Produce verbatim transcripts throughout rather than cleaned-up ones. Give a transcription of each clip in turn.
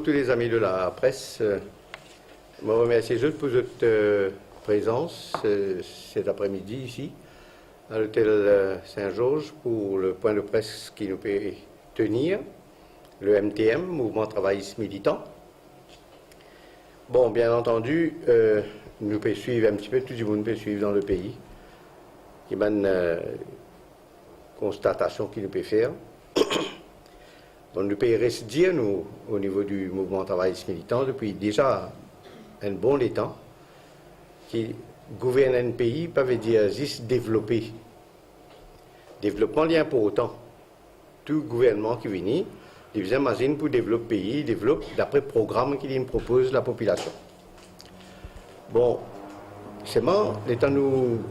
Tous les amis de la presse, euh, mo remersie zot pou zot, euh, prezans, euh, cet après-midi ici à l'hôtel, euh, Saint-Georges pour le point de presse ki nou pe tenir, le M T M, Mouvement Travailliste Militant. Bon, bien entendu, euh, nou pe swiv enn tipe, tou dimoun pe swiv dan lepei, ki bann, euh, konstatasion ki nou pe fer. Bon, nou pe res dir nou, o nivo di Mouvement Travailliste Militant, depi deza enn bon letan, ki gouvern enn pei pa ve dir zis devlope. Devlopman, li inportan. Tou gouvernman ki vini, li bizin mazinn pou devlop pei, devlop dapre program ki li propoz lapopilasion. Bon, selman, letan nou,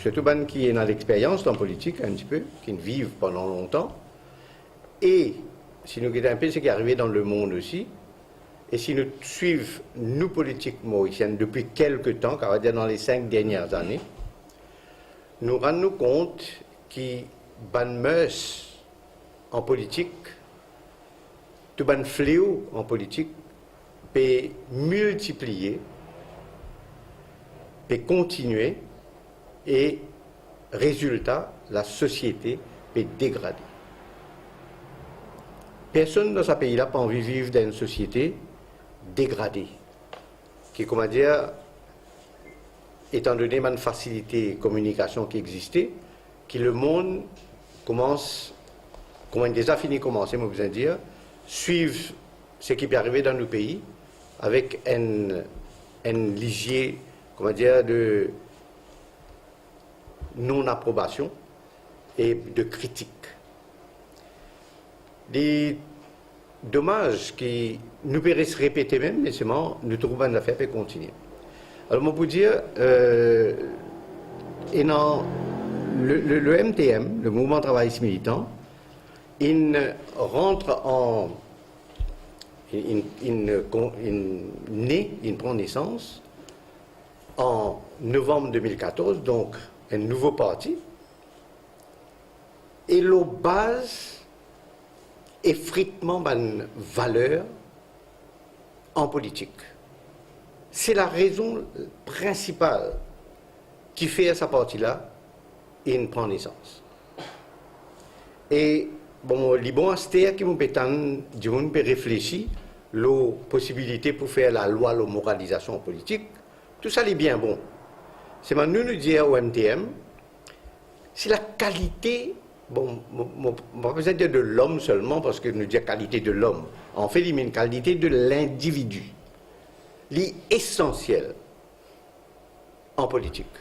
sirtou bann ki ena lexperyans dan politik, enn tipe, ki'nn viv pandan lontan, e si nou get inpe seki arive dan lemond osi, e si nou swiv nou politik morisien depi kelke tan, kapav dir dan le sink dernie zane, nou rann nou kont ki bann mers an politik, tou bann fleo an politik pe miltipliye, pe kontinie, e rezilta, lasosiete pe degrade. Personn dan sa pei la pa anvi viv dan enn sosiete degrade, ki, kouma dir, etandone bann fasilite kominikasion ki existe, ki lemond koumans, kouma deza fini koumanse, mo bizin dir, swiv seki pe arive dan nou pei avek enn, enn lizie, kouma dir, de non-aprobasion e de kritik. Li domaz ki nou pe res repete mem, me selman nou trouv bann zafer pe kontinie. Alor, mo pou dir, euh, ena le, le, le M T M, le Mouvement Travailliste Militant, inn rant an, inn, inn, inn ne, inn pran nesans an novanm de mil katorz, donk enn nouvo parti, e lor baz efritman bann valer an politik. Se larezon prinsipal ki fer sa parti la inn pran nesans. E, bon, li bon aster ki mo pe tann dimoun pe reflesi lor posibilite pou fer lalwa lor moralizasion politik, tou sa li bien bon. Selman nou, nou dir o M T M, se lakalite, bon, mo, mo, mo pa bizin dir de lom selman, parski nou dir kalite de lom. Anfet, li mem kalite de lindividi. Li esansiel an politik.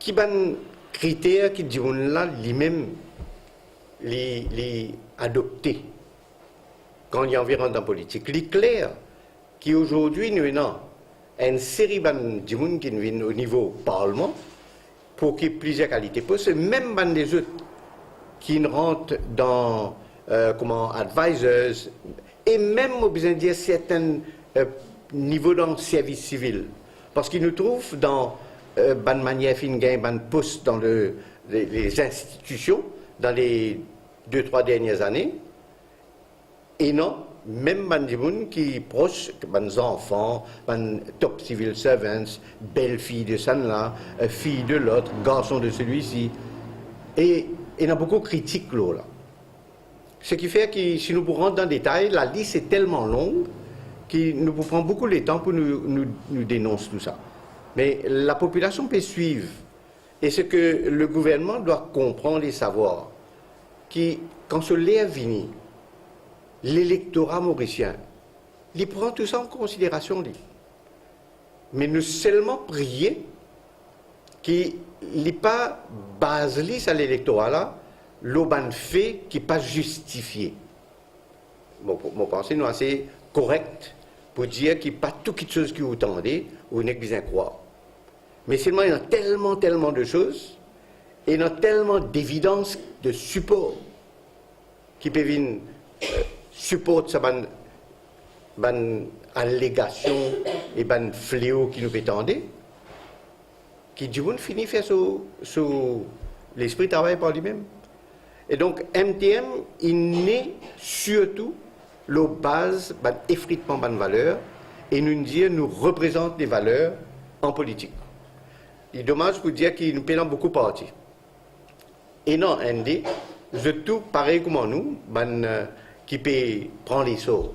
Ki bann kriter ki dimoun la, limem, li, li adopte kan li anvi rant dan politik? Li kler ki azordi nou ena enn seri bann dimoun ki vinn o nivo parlman pou okip plizier kalite pos, e mem bann lezot ki rant dan, euh, kouma advisors, e mem, mo bizin dir, sertin, euh, nivo dan servis sivil. Parski nou trouv dan, euh, bann manier finn gagn bann pos dan le, le, les institutions dan les deux, trois dernières années, ena mem bann dimoun ki pros, bann zanfan, bann top civil servants, belle-fille de sannla, euh, fille de l'autre, garçon de celui-ci. E ena boukou kritik lor la. Seki fer ki, si nou pou rant dan detay, lalis se telman long ki nou pou pran boukou letan pou nou, nou, nou denons tou sa. Me lapopilasion pe swiv. Et ce que le gouvernement doit comprendre et savoir, ki kan so ler vini, lelektora morisien, li pran tou sa an konsiderasion, li. Me nou selman priye ki li pa baz li, sa lelektora la, lor bann fe ki pa zistifie. Mo, mo panse nou ase korek pou dir ki pa tou kitsoz ki ou tande, ou nek bizin krwar. Me selman, ena telman, telman de soz, ena telman devidans de sipor ki pe vinn, euh, siport sa bann, bann alegasion e bann fleo ki nou pe tande, ki dimoun fini fer so, so lespri travay par limem. E donk, M T M, li ne sirtou lor baz bann efritman bann valer, e nou dir nou reprezant de valer an politik. Li domaz pou dir ki nou pena boukou parti. Ena enn de, zot tou parey kouma nou, bann, eh, ki pe pran lesor.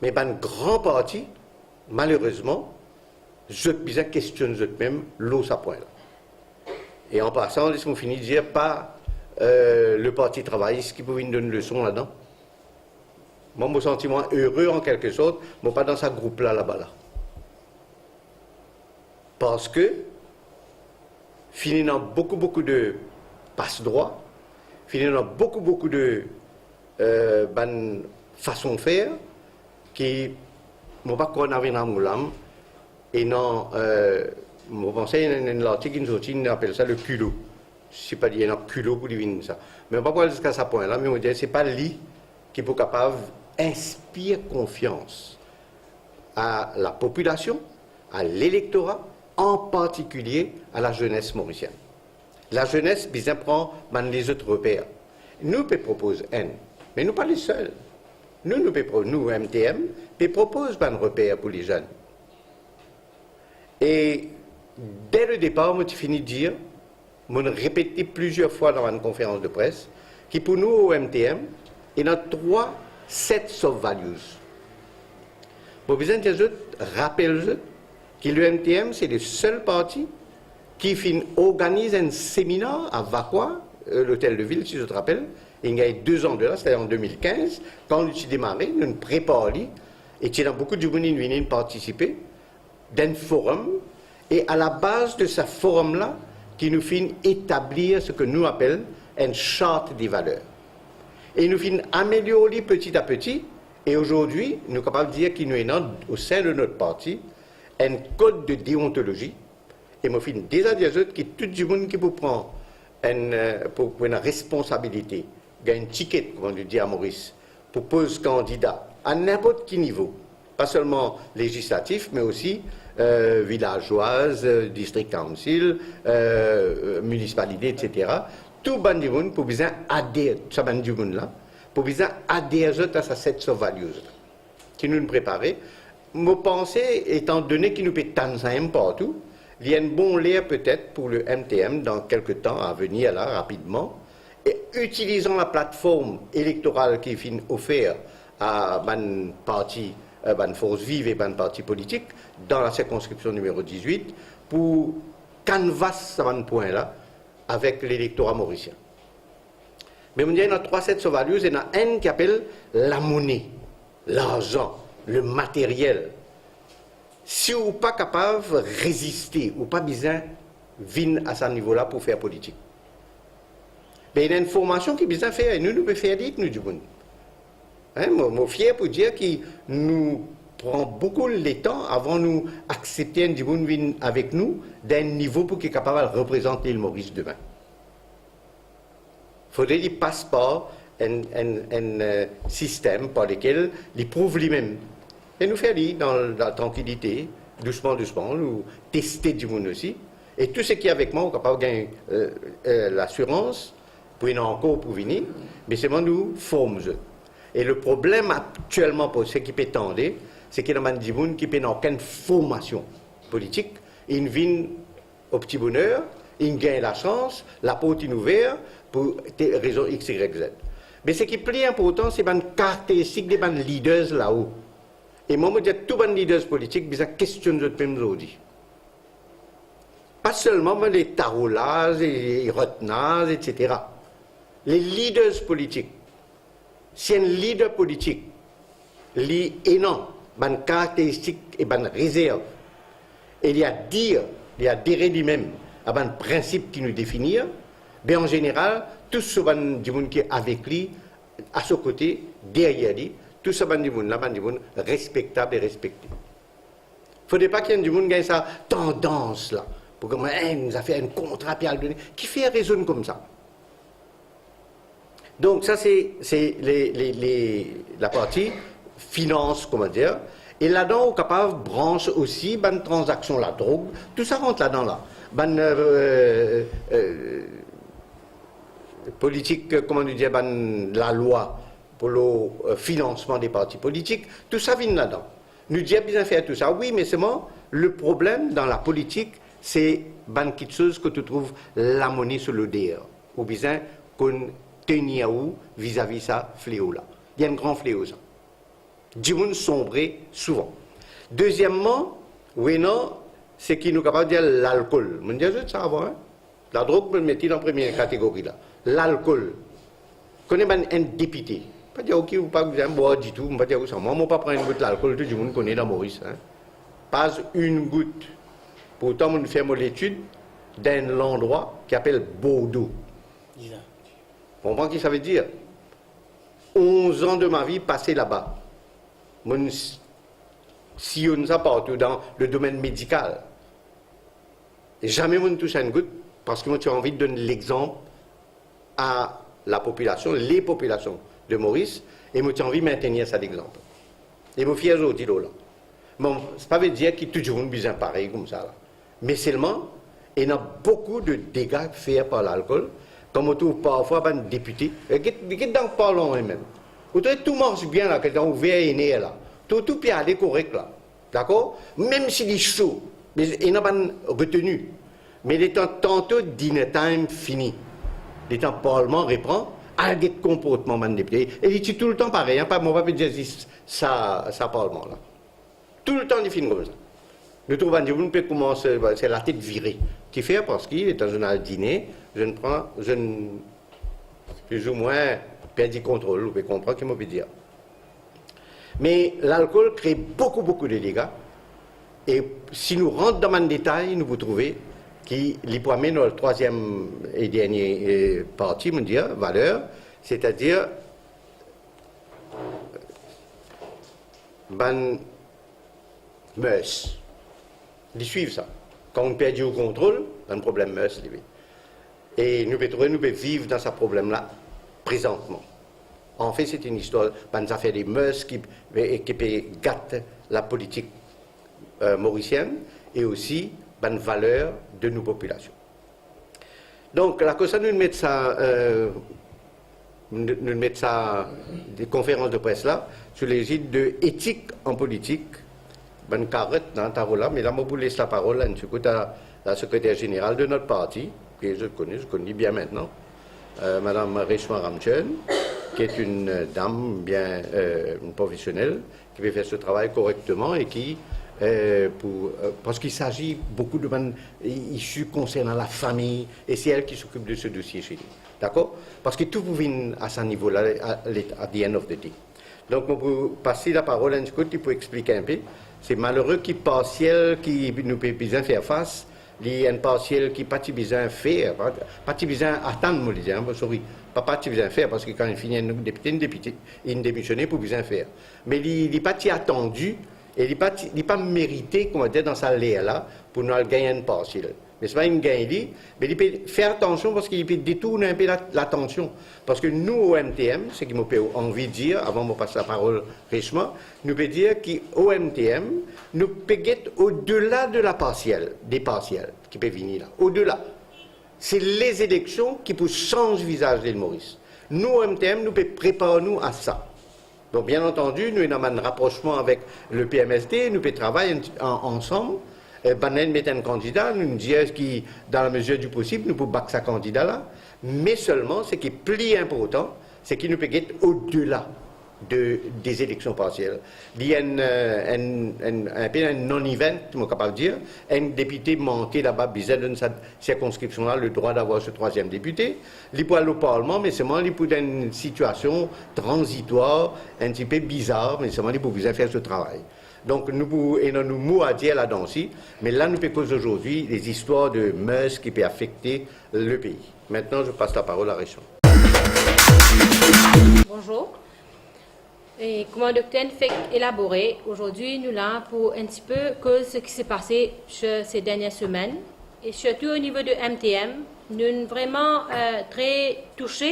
Me bann gran parti, malerezman, zot bizin kestionn zot mem lor sa pwin la. E an pasan, les mo fini dir, pa, eh, le Parti Travayis ki pou vinn donn leson ladan. Mwa, mo santi mwa ere, an kelke sort, mo pa dan sa group la, laba la. Parski finn ena boukou, boukou de pas-drwa, finn ena boukou, boukou de, eh, bann fason fer ki mo pa krwar ena vinn mo lam, ena, eh, mo panse ena enn lartik ki sorti, nou apel sa le kilo. Si pa li ena kilo pou li vinn sa. Me mo pa pou al ziska sa pwin la, me mo dir, se pa li ki pou kapav inspir konfians a lapopilasion, a lelektora, an partikilie a lazenes morisienn. Lazenes bizin pran bann lezot reper. Nou pe propoz enn, me nou pa lesel. Nou, nou pe pro-, nou, M T M, pe propoz bann reper pou lezenn. E de le depar, mo ti fini dir, mo'nn repete plizier fwa dan bann konferans de pres, ki pou nou, O M T M, ena trwa sets of values. Mo bizin dir zot, rapel zot, ki le M T M, se le sel parti ki finn organiz enn seminar a Vacoas, eh, Lotel de Vil, si zot rapel, inn gagn de zan de la, setadir an de mil kinz, kan nou ti demare, nou prepar li, e ti ena boukou dimoun inn vini, inn partisipe, dan enn forum, e a la baz de sa forum la, ki nou finn etablir seki nou apel enn chart de valer. E nou finn amelior li peti a peti, e azordi, nou kapav dir ki nou ena, o sin de not parti, enn kod de deontolozi, e mo finn deza dir zot ki tou dimoun ki pou pran enn, eh, pou, pou ena responsabilite, gagn enn tiket, kouma nou dir a Moris, pou poz kandida a ninport ki nivo, pa selman lezislatif, me osi, eh, vilazwaz, eh, district council, eh, minisipalite, et cetera. Tou bann dimoun pou bizin ader, sa bann dimoun la, pou bizin ader zot a sa set of values la ki nou'nn prepare. Mo panse, etandone ki nou pe tann sa enn partou, li enn bon ler petet pou le M T M dan kelke tan a venir la, rapidman, e itilizan laplatform elektoral ki finn ofer a bann parti, eh, bann Fors Viv e bann parti politik dan lasirkonskripsion nimero dizwit pou kanvas sa bann pwin la avek lelektora morisien. Me mo dir, ena trwa sets of values, ena enn ki apel lamone, larzan, le materiel. Si ou pa kapav reziste, ou pa bizin vinn a sa nivo la pou fer politik. Be, ena enn formasion ki bizin fer, e nou, nou pe fer li ek nou dimoun. Hein, mo, mo fier pou dir ki nou pran boukou letan avan nou aksepte enn dimoun vinn avek nou dan enn nivo pou ki kapav al reprezant Lil Moris demin. Fodre li pas par enn, enn, enn, eh, sistem par lekel li prouv limem. E nou fer li dan latrankilite, dousman, dousman, nou teste dimoun osi. E tou seki avek mwa, ou kapav gagn, eh, eh, lasirans pou ena ankor pou vini, me selman nou form zot. E le problem aktielman pou seki pe tande, seki ena bann dimoun ki pena okenn formasion politik, inn vinn o pti boner, inn gagn lasans, laport inn ouver pou te-, rezon X, Y, Z. Me seki pli inportan, se bann karakteristik de bann leaders lao. E mwa, mo dir tou bann leaders politik bizin kestionn zot mem zordi. Pa selman bann le Tarolaz e, e Rotnaz, et cetera. Le leaders politik. Si enn leader politik, li ena bann karakteristik e bann rezerv, e li adir, li adere limem a bann prinsip ki nou definir, be, an zeneral, tou so bann dimoun ki avek li, a so kote, deryer li, tou sa bann dimoun la, bann dimoun respektab e respekte. Fodre pa ki enn dimoun gagn sa tandans la, pou kouma, eh, nou zafer enn kontra, pe al done. Kifer rezonn koumsa? Donk, sa se, se le, le, le, laparti finans, kouma dir, e ladan ou kapav brans osi bann tranzaksion ladrog, tou sa rant ladan la. Bann, eh, eh, politik, kouma nou dir, bann lalwa, pou lor, eh, finansman de parti politik, tou sa vinn ladan. Nou dir bizin fer tou sa, wi, me selman, le problem dan lapolitik, se bann kiksoz kot ou trouv lamone so loder. Ou bizin konn tenir ou vizavi sa fleo la. Li enn gran fleo sa. Dimoun sonbre souvan. Dezieman, ou ena, seki nou kapav dir lalkol. Mo'nn dir zot sa avan, hein? Ladrog, mo'nn met li dan premie kategori la. Lalkol. Kone bann enn depite. Pa dir ou ki ou pa bizin bwar ditou, mo pa dir ou sa. Mwa, mo pa pran enn gout lalkol, tou dimoun kone dan Moris, hein. Pas enn gout. Pourtan, mo'nn fer mo letid dan enn landrwa ki apel Bordo. Konpran ki sa ve dir? Onz an de ma vi pase laba. Mo'nn s-, sillonn sa partou dan le domenn medikal. Zame mo'nn tous enn gout, parski mo ti anvi donn lexanp a lapopilasion, lepopilasion de Moris, e mo ti anvi mintenir sa lexanp. E mo fier zordi lor la. Bon, sa pa ve dir ki tou dimoun bizin parey koumsa la. Me selman, ena boukou de dega fer par lalkol, kan mo trouv parfwa bann depite, e get, get dan parlman mem. Ou trouv tou mars bien la, ki dan ouver iner la. Tou, tou pe ale korek la. Dakor? Mem si li so, me ena bann reteni. Me letan tanto dinner time fini, letan parlman repran, al get konportman bann depite. E li ti toultan parey, hein, pa, mo pa pe dir zis sa, sa parlman la. Toultan li finn koumsa. Nou trouv bann dimoun pe koumans, se latet vire. Kifer? Parski letan zot al dine, zot pran, zot plizoumwin perdi kontrol, ou pe konpran ki mo pe dir. Me lalkol kre boukou, boukou de dega. E si nou rant dan bann detay, nou pou trouve ki li pou amenn nou al trwaziem e dernie, eh, parti, mo dir, valer, setadir bann mers. Li swiv sa. Kan ou perdi ou kontrol, bann problem mers li vinn. E nou pe trouve nou pe viv dan sa problem la prezantman. Anfet, se enn istwar, bann zafer de mers ki, ki pe gat lapolitik, eh, morisienn e osi bann valer de nou popilasion. Donk, lakoz sa, nou met sa, eh, nou, nou met sa, de konferans de pres la, sou legid de etik an politik, bann karot dan tavo la, me la, mo pou les laparol enn ti kout a la sekreter zeneral de not parti, ki zot kone, zot konn li bien aster, eh, Madam Reshma Ramcharan, qui est une, eh, dame bien, eh, une professionnelle, ki pe fer so travay korekteman e ki, eh, pou, eh, parski il s'agit beaucoup de bann i-, issue konsernan lafami, e se li ki s'occupe de ce dossier chez nous. Dakor? Parski tou pou vinn a sa nivo la, a, at the end of the day. Donk, mo pou pas li laparol enn ti kout, li pou explike inpe. Se malere ki parsiel ki nou pe bizin fer fas, li enn parsiel ki pa ti bizin fer, pa, pa ti bizin atann, mo dir, hein, sorry, pa, pa ti bizin fer, parski kan li fini enn depite, enn depite, li demisione pou bizin fer. Me li, li pa ti atandi, e li pa ti, li pa merite, kouma dir, dan sa ler la, pou nou al gagn enn parsiel. Me se pa inn gagn li, me li pe fer atansion parski li pe detourn inpe la, latansion. Parski nou, O M T M, seki mo pe anvi dir, avan mo pas laparol Reshma, nou pe dir ki O M T M, nou pe get odela de laparsiel, de parsiel ki pe vini la. Odela. Se lezileksion ki pou sanz vizaz Lil Moris. Nou, O M T M, nou pe prepar nou a sa. Donk, bien antandi, nou ena bann raprosman avek le P M S D, nou pe travay enn ti, an, ansam. Eh, bann la inn met enn kandida, nou dir ki, dan la mezir di posib, nou pou bak sa kandida la. Me selman, seki pli inportan, seki nou pe get odela de, de zeleksion parsiel. Li enn, eh, enn, enn, inpe enn non-event, mo kapav dir, enn depite manke laba bizin donn sa sirkonskripsion la le drwa davoir so trwaziem depite. Li pou al o parlman, me selman li pou dan enn sitiasion tranzitwar, enn tipe bizar, me selman li pou bizin fer so travay. Donk, nou pou ena nou mo a dir ladan osi, me la nou pe koz azordi lezistwar de mers ki pe afekte le pei. Maintenant, je passe la parole à Reshma. Bonjour. E kouma dokter inn fek elabore, azordi nou la pou enn tipe koz seki se pase se, se dernie semenn. E sirtou o nivo de M T M, nou inn vreman, eh, tre touse,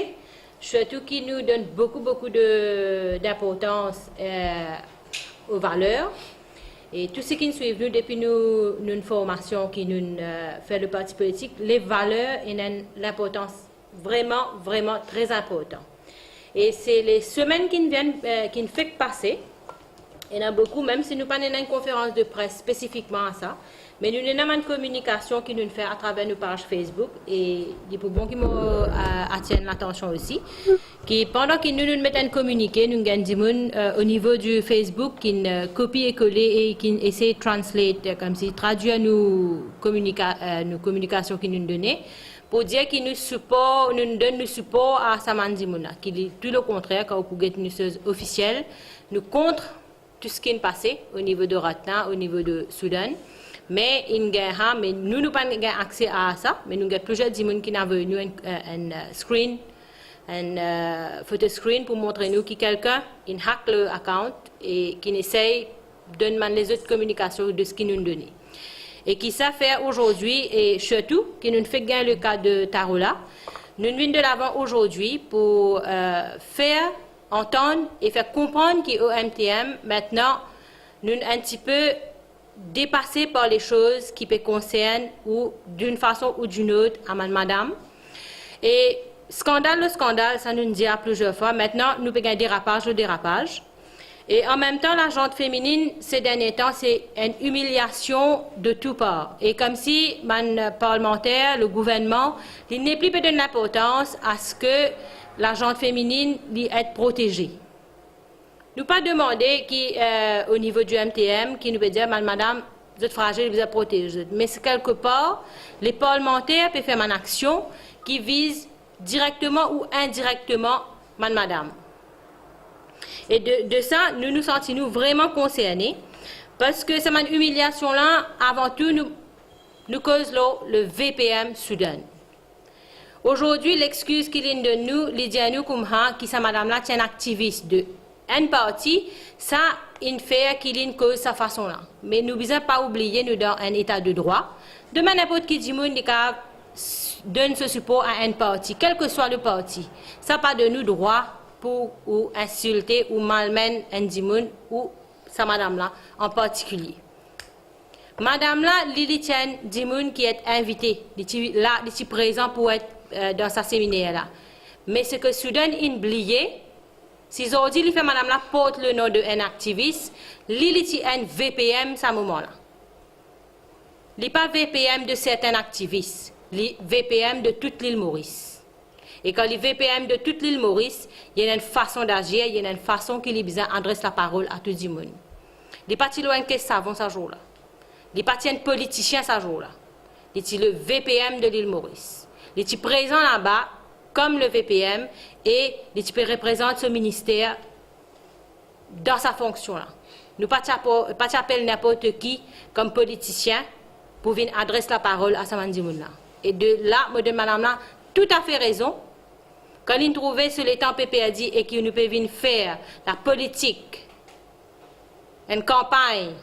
sirtou ki nou donn boukou, boukou de, dinportans, eh, o valer. E tou seki inn swiv nou depi nou, nou formasion ki nou, eh, fer le parti politik, le valer ena enn linportans vreman, vreman tre inportan. E se le semenn ki'nn vinn, eh, ki'nn fek pase, ena boukou, mem si nou pa'nn ena enn konferans de pres spesifikman a sa, me nou ena bann kominikasion ki nou fer atraver nou paz Facebook, e li pou bon ki mo, eh, atir latansion osi, ki pandan ki nou, nou met enn kominike, nou gagn dimoun, eh, o nivo di Facebook ki'nn, eh, kopiye kole e ki'nn esey translate, eh, koumsi tradwir nou kominika-, eh, nou kominikasion ki nou done, pou dir ki nou sipor, nou donn nou sipor a sa bann dimoun la, ki li, tou lekontrer, kan ou pou get nou soz ofisiel, nou kont tou seki inn pase o nivo de Ratna, o nivo de Soudan. Me inn gagn sa, me nou, nou pa'nn gagn akse a sa, me nou gagn plizier dimoun ki'nn avoy nou enn, eh, enn, eh, screen, enn, eh, photo screen pou montre nou ki kelkenn inn hack le account e ki'nn esey donn bann lezot kominikasion de seki nou'nn done. E ki sa fer azordi, e sirtou ki nou'nn fek gagn le ka de Taroula, nou'nn vinn delavan azordi pou, eh, fer antann e fer konprann ki O M T M, aster, nou enn tipe depase par le soz ki pe konsern ou, d'une façon ou d'une autre, a bann madam. E skandal lor skandal, sa nou'nn dir plizier fwa, aster nou pe gagn derapaz lor derapaz. E an mem tan, lazant feminin, se dernie tan, se enn imiliasion de tou par. E koumsi bann parlmanter, le gouvernman, li nepli pe donn linportans a seki lazant feminin, li et proteze. Nou pa demande ki, eh, o nivo di M T M, ki nou pe dir, bann madam, zot frazil, bizin protez zot. Me se kelkepar, le parlmanter pe fer bann aksion ki viz direkteman ou indirekteman bann madam. E de, de sa, nou, nou santi nou vreman konserne, parski sa bann imiliasion la, avan tou, nou, nou koz lor le V P M Soudan. Azordi, lexkiz ki li'nn donn nou, li dir nou koumsa ki sa madam la ti enn aktivis de enn parti, sa inn fer ki li'nn koz sa fason la. Me nou bizin pa oubliye nou dan enn eta de drwa. Demin, ninport ki dimoun li kapav s-, donn so sipor a enn parti, kelseswa le parti. Sa pa donn ou drwa pou ou insilte ou malmenn enn dimoun ou sa madam la an partikilie. Madam la, li, li ti enn dimoun ki et invite, li ti la, li ti prezan pou et, eh, dan sa seminer la. Me seki Soudan inn bliye, si zordi li fer madam la port le nom de enn aktivis, li, li ti enn V P M sa moman la. Li pa V P M de sertin aktivis, li V P M de tout Lil Moris. E kan li V P M de tout Lil Moris, li ena enn fason dazir, li ena enn fason ki li bizin adres laparol a tou dimoun. Li pa ti lor enn kes savon sa zour la. Li pa ti enn politisien sa zour la. Li ti le V P M de Lil Moris. Li ti prezan laba kom le V P M e li ti pe reprezant so minister dan sa fonksion la. Nou pa ti apo-, pa ti apel ninport ki kom politisien pou vinn adres laparol a sa bann dimoun la. E de la, mo donn madam la toutafe rezon. Kan li'nn trouve so letan pe perdi e ki nou pe vinn fer lapolitik, enn kanpagn,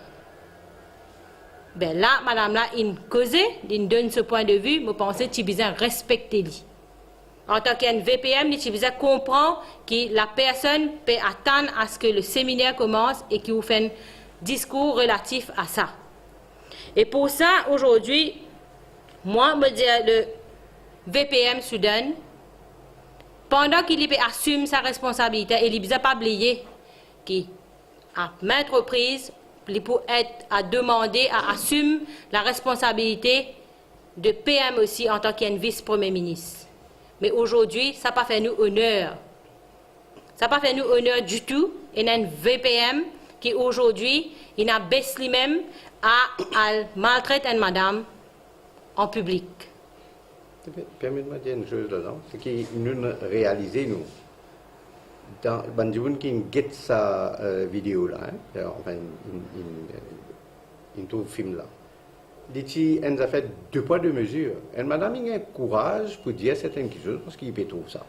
be la, madam la inn koze, li'nn donn so pwin de vi, mo panse ti bizin respekte li. Antan ki enn V P M, li ti bizin konpran ki lapersonn pe atann a seki le seminer komans e ki ou fer enn diskour relatif a sa. E pou sa, azordi, mwa, mo dir le V P M Soudan, pandan ki li pe asim sa responsabilite, e li bizin pa bliye ki a maintes reprises, li pou et a demande a asim laresponsabilite de P M osi antan ki enn vis premie minis. Me azordi, sa pa fer nou oner. Sa pa fer nou oner ditou, ena enn V P M ki azordi, inn abes limem a al maltret enn madam an piblik. Pe-, permet mwa dir enn soz ladan, se ki nou realize nou, dan, bann dimoun ki'nn get sa, eh, video la, hein, eh, anfin, inn, inn, eh, inn trouv fim la. Li ti enn zafer de pwa de mezir. Enn madam, li gagn kouraz pou dir sertin kiksoz parski li pe trouv sa.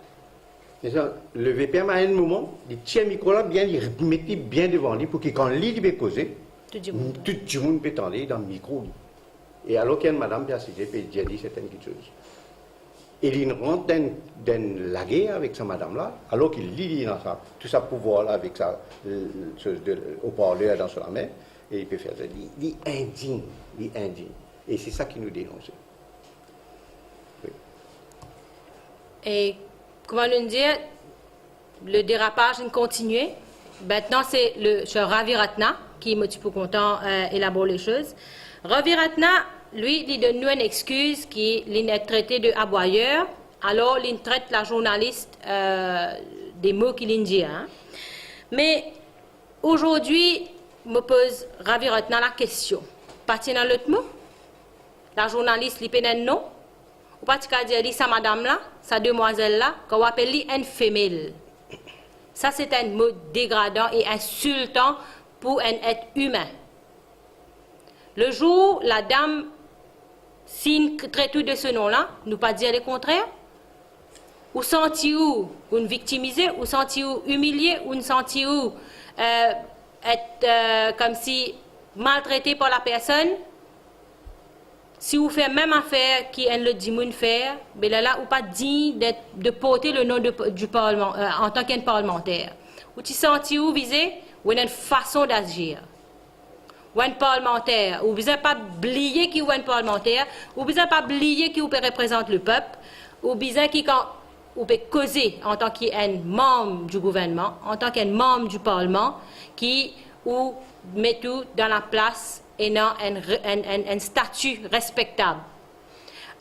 E sa, le V P M, a enn moman, li tir mikro la bien, li met li bien devan li, pou ki kan li, li pe koze, tou dimoun, tou dimoun pe tann li dan mikro li. E alor ki enn madam pe asize, pe dir li sertin kiksoz. E li rant dan, dan lager avek sa madam la, alor ki li, li ena sa, tou sa pouvwar la avek sa, euh, soz de, haut-parleur dan so lame, e li pe fer sa. Li, li indign, li indign. E se sa ki nou denonse. Wi. E kouma nou dir, Le derapaz inn kontinie. Mintnan se le, se Ravi Ratna ki mo ti pou kontan, euh, elabor le soz. Ravi Ratna, li, li donn nou enn exkiz ki li'nn et trete de aboyer, alor li'nn tret la zournalis, euh, de mo ki li'nn dir, hein. Me azordi, mo poz Ravi Ratna lakestion. Pa ti ena lot mo? La zournalis, li pena enn non? Ou pa ti kav dir li sa madam la, sa demwazel la, kan ou apel li enn femel? Sa se enn mo degradan e insiltan pou enn et imin. Le zour ladam, si inn tret ou de se non la, nou pa dir lekontrer. Ou santi ou, ou'nn viktimize, ou santi ou imilie, ou'nn santi ou, euh, et, euh, koumsi maltrete par la personn. Si ou fer mem afer ki enn lot dimoun fer, be lerla ou pa dign de, de porte le non de, du parleman, euh, antan ki enn parlemanter. Ou ti santi ou vize, ou ena enn fason dazir. Ou enn parlemanter, ou bizin pa bliye ki ou enn parlemanter, ou bizin pa bliye ki ou pe reprezant lepep, ou bizin ki kan ou pe koze antan ki enn manm di gouvernman, antan ki enn manm di parleman, ki ou met ou dan laplas ena enn re-, enn, enn, enn stati respektab.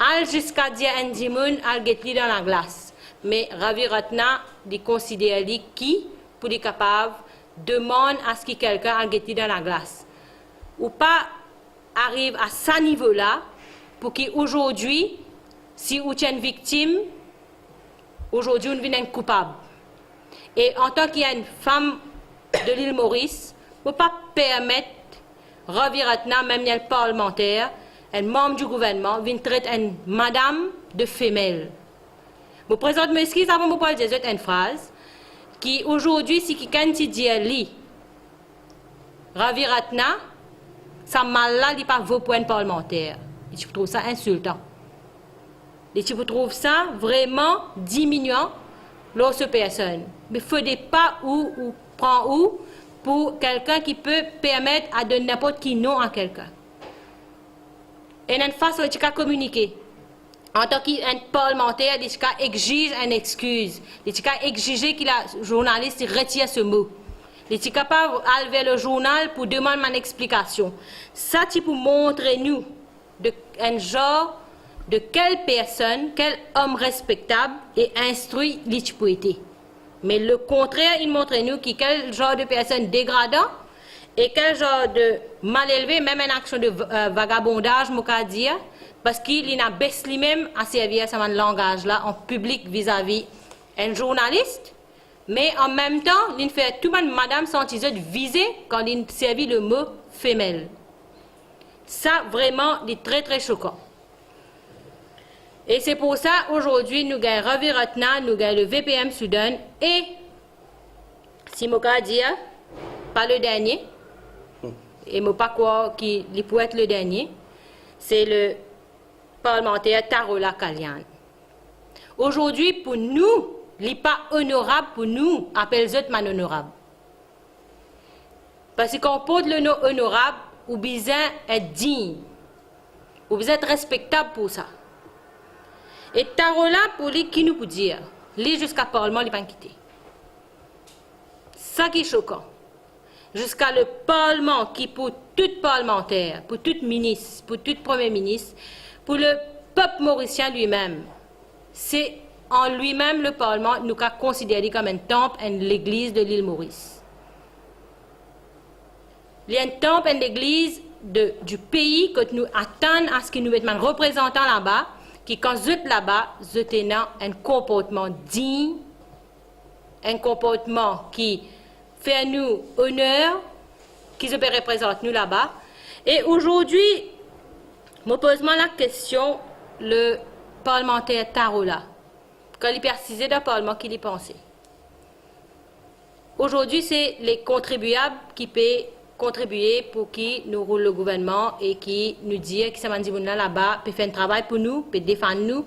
Al ziska dir enn dimoun al get li dan laglas, me Ravi Ratna, li konsider li ki pou li kapav demann aski kelkin al get li dan laglas. Ou pa ariv a sa nivo la, pou ki azordi, si ou ti enn viktim, azordi ou'nn vinn enn koupab. E antan ki enn fam de Lil Moris, mo pa permet Ravi Ratna, mem li enn parlemanter, enn manm di gouvernman, vinn tret enn madam de femel. Mo prezant mo exkiz avan mo pou al dir zot enn fraz, ki azordi si kikenn ti dir li, Ravi Ratna, sa mal la, li pa vo pou enn parlemanter. Li ti pou trouv sa insiltan. Li ti pou trouv sa vreman diminian lor so personn. Me fode pa ou, ou pran ou pou kelkin ki pe permet a donn ninport ki non a kelkin. Ena enn fason li ti kav kominike. Antan ki enn parlemanter, li ti kav exiz enn exkiz. Li ti kav exize ki la zournalis ti retir so mo. Li ti kapav al ver le zournal pou demann bann explikasion. Sa ti pou montre nou de enn zar de kel personn, kel om respektab e instri li ti pou ete. Me lekontrer inn montre nou ki kel zar de personn degradan e kel zar de malelve, mem enn aksion de v-, euh, vagabondaz, mo kav dir, parski li'nn abes limem a servi sa bann langaz la an piblik vizavi enn zournalis, me an mem tan, li'nn fer tou bann madam santi zot vize kan li'nn servi le mo femel. Sa vreman, li tre, tre sokan. E se pou sa, azordi, nou gagn Ravi Ratna, nou gagn le V P M Soudan, e, si mo kav dir, pa le dernie, e mo pa krwar ki li pou et le dernie, se le parlemanter Tarola Kalian. Azordi, pou nou, li pa onorab pou nou apel zot bann onorab. Parski kan ou port le non onorab, ou bizin et dign. Ou bizin et respektab pou sa. E Tarola, pou li, ki nou pou dir? Li, ziska parlman, li pa'nn kite. Sa ki sokan, ziska le parlman ki pou tou parlmanter, pou tou minis, pou tou premie minis, pou lepep morisien limem, se an limem le parlman, nou kav konsider li kom enn tanp, enn legliz de Lil Moris. Li enn tanp, enn legliz de, di pei, kot nou atann aski nou met bann reprezantan laba, ki kan zot laba, zot ena enn konportman dign, enn konportman ki fer nou oner, ki zot pe reprezant nou laba. E azordi, mo poz mwa lakestion, le parlmanter Tarola, kan li pe asize dan parlman, ki li panse? Azordi, se le kontribiab ki pe kontribie pou ki nou roul le gouvernman e ki nou dir ki sa bann dimoun la laba pe fer enn travay pou nou, pe defann nou,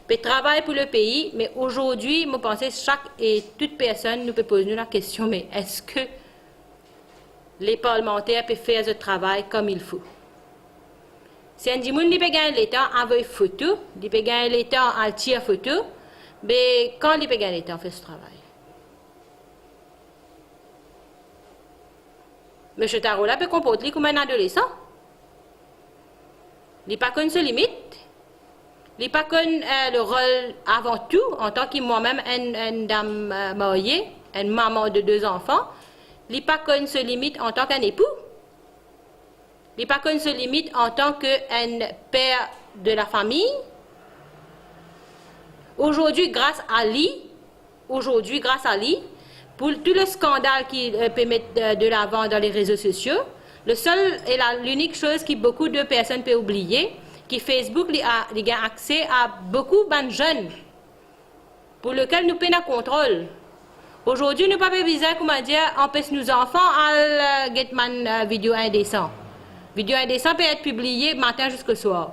pe travay pou lepei. Me azordi, mo panse sak e tou personn, nou pe poz nou lakestion, me eski le parlmanter pe fer zot travay kom il fo? Si enn dimoun li pe gagn letan avoy foto, li pe gagn letan al tir foto, be kan li pe gagn letan fer so travay? Misie Tarola pe konport li kouma enn adolesan. Li pa konn so limit. Li pa konn, eh, le rol, avan tou, antan ki mwa mem enn, enn dam, eh, marye, enn mama de de zanfan. Li pa konn so limit antan ki enn epou. Li pa konn so limit antan ki enn per de la fami. Azordi, gras a li, azordi, gras a li, pou tou le skandal ki, eh, pe met, eh, de lavan dan le rezo sosio, le sel e la, linik soz ki boukou de personn pe oubliye, ki Facebook, li a, li gagn akse a boukou bann zenn pou lekel nou pena kontrol. Azordi, nou pa pe bizin, koumadir, anpes nou zanfan al, eh, get bann, eh, video indesan. Video indesan pe et pibliye matin ziska swar.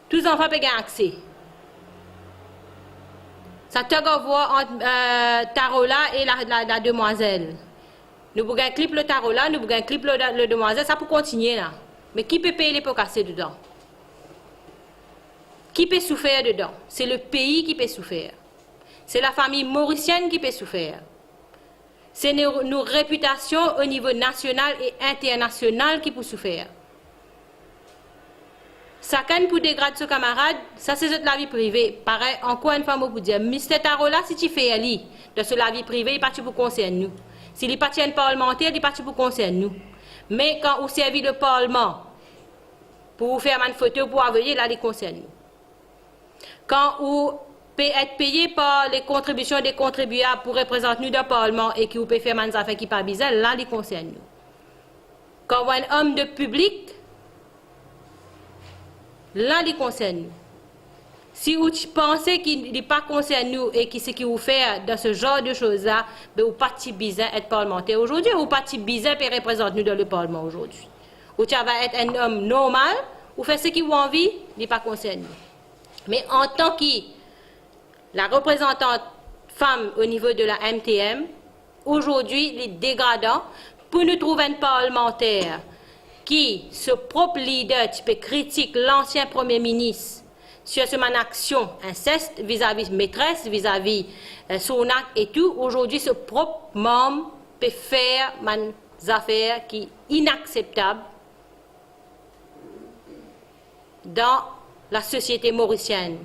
Tou zanfan pe gagn akse. Sa tug of war ant, eh, Tarola e la, la, la demwazel. Nou pou gagn klip le Tarola, nou pou gagn klip le, le demwazel, sa pou kontigne la. Me ki pe pey lepo kase dedan? Ki pe soufer dedan? Se le pei ki pe soufer. Se lafami morisienn ki pe soufer. Se nou, nou repitasion o nivo nasional e internasional ki pou soufer. Sakenn pou degrad so kamarad, sa se zot lavi prive. Parey, ankor enn fwa mo pou dir, Mister Tarola, si ti fer li dan so lavi prive, li pa ti pou konsern nou. Si li pa ti enn parlmanter, li pa ti pou konsern nou. Me kan ou servi le parlman pou ou fer bann foto pou avoye, la li konsern nou. Kan ou pe et peye par le kontribision de kontribiab pou reprezant nou dan parlman e ki ou pe fer bann zafer ki pa bizin, la li konsern nou. Kan ou enn om de piblik, la li konsern nou. Si ou ti panse ki li pa konsern nou e ki seki ou fer dan se zar de soz la, be ou pa ti bizin et parlmanter azordi, ou pa ti bizin pe reprezant nou dan le parlman azordi. Ou ti ava et enn om normal, ou fer seki ou anvi, li pa konsern nou. Me antan ki la reprezantant fam o nivo de la M T M, azordi li degradan pou nou trouv enn parlmanter ki so prop lider ti pe kritik lansien Premie Minis sir so bann aksion inses vizavi metres, vizavi, eh, Sornak e tou. Azordi so prop manm pe fer bann zafer ki inakseptab dan lasosiete morisienn.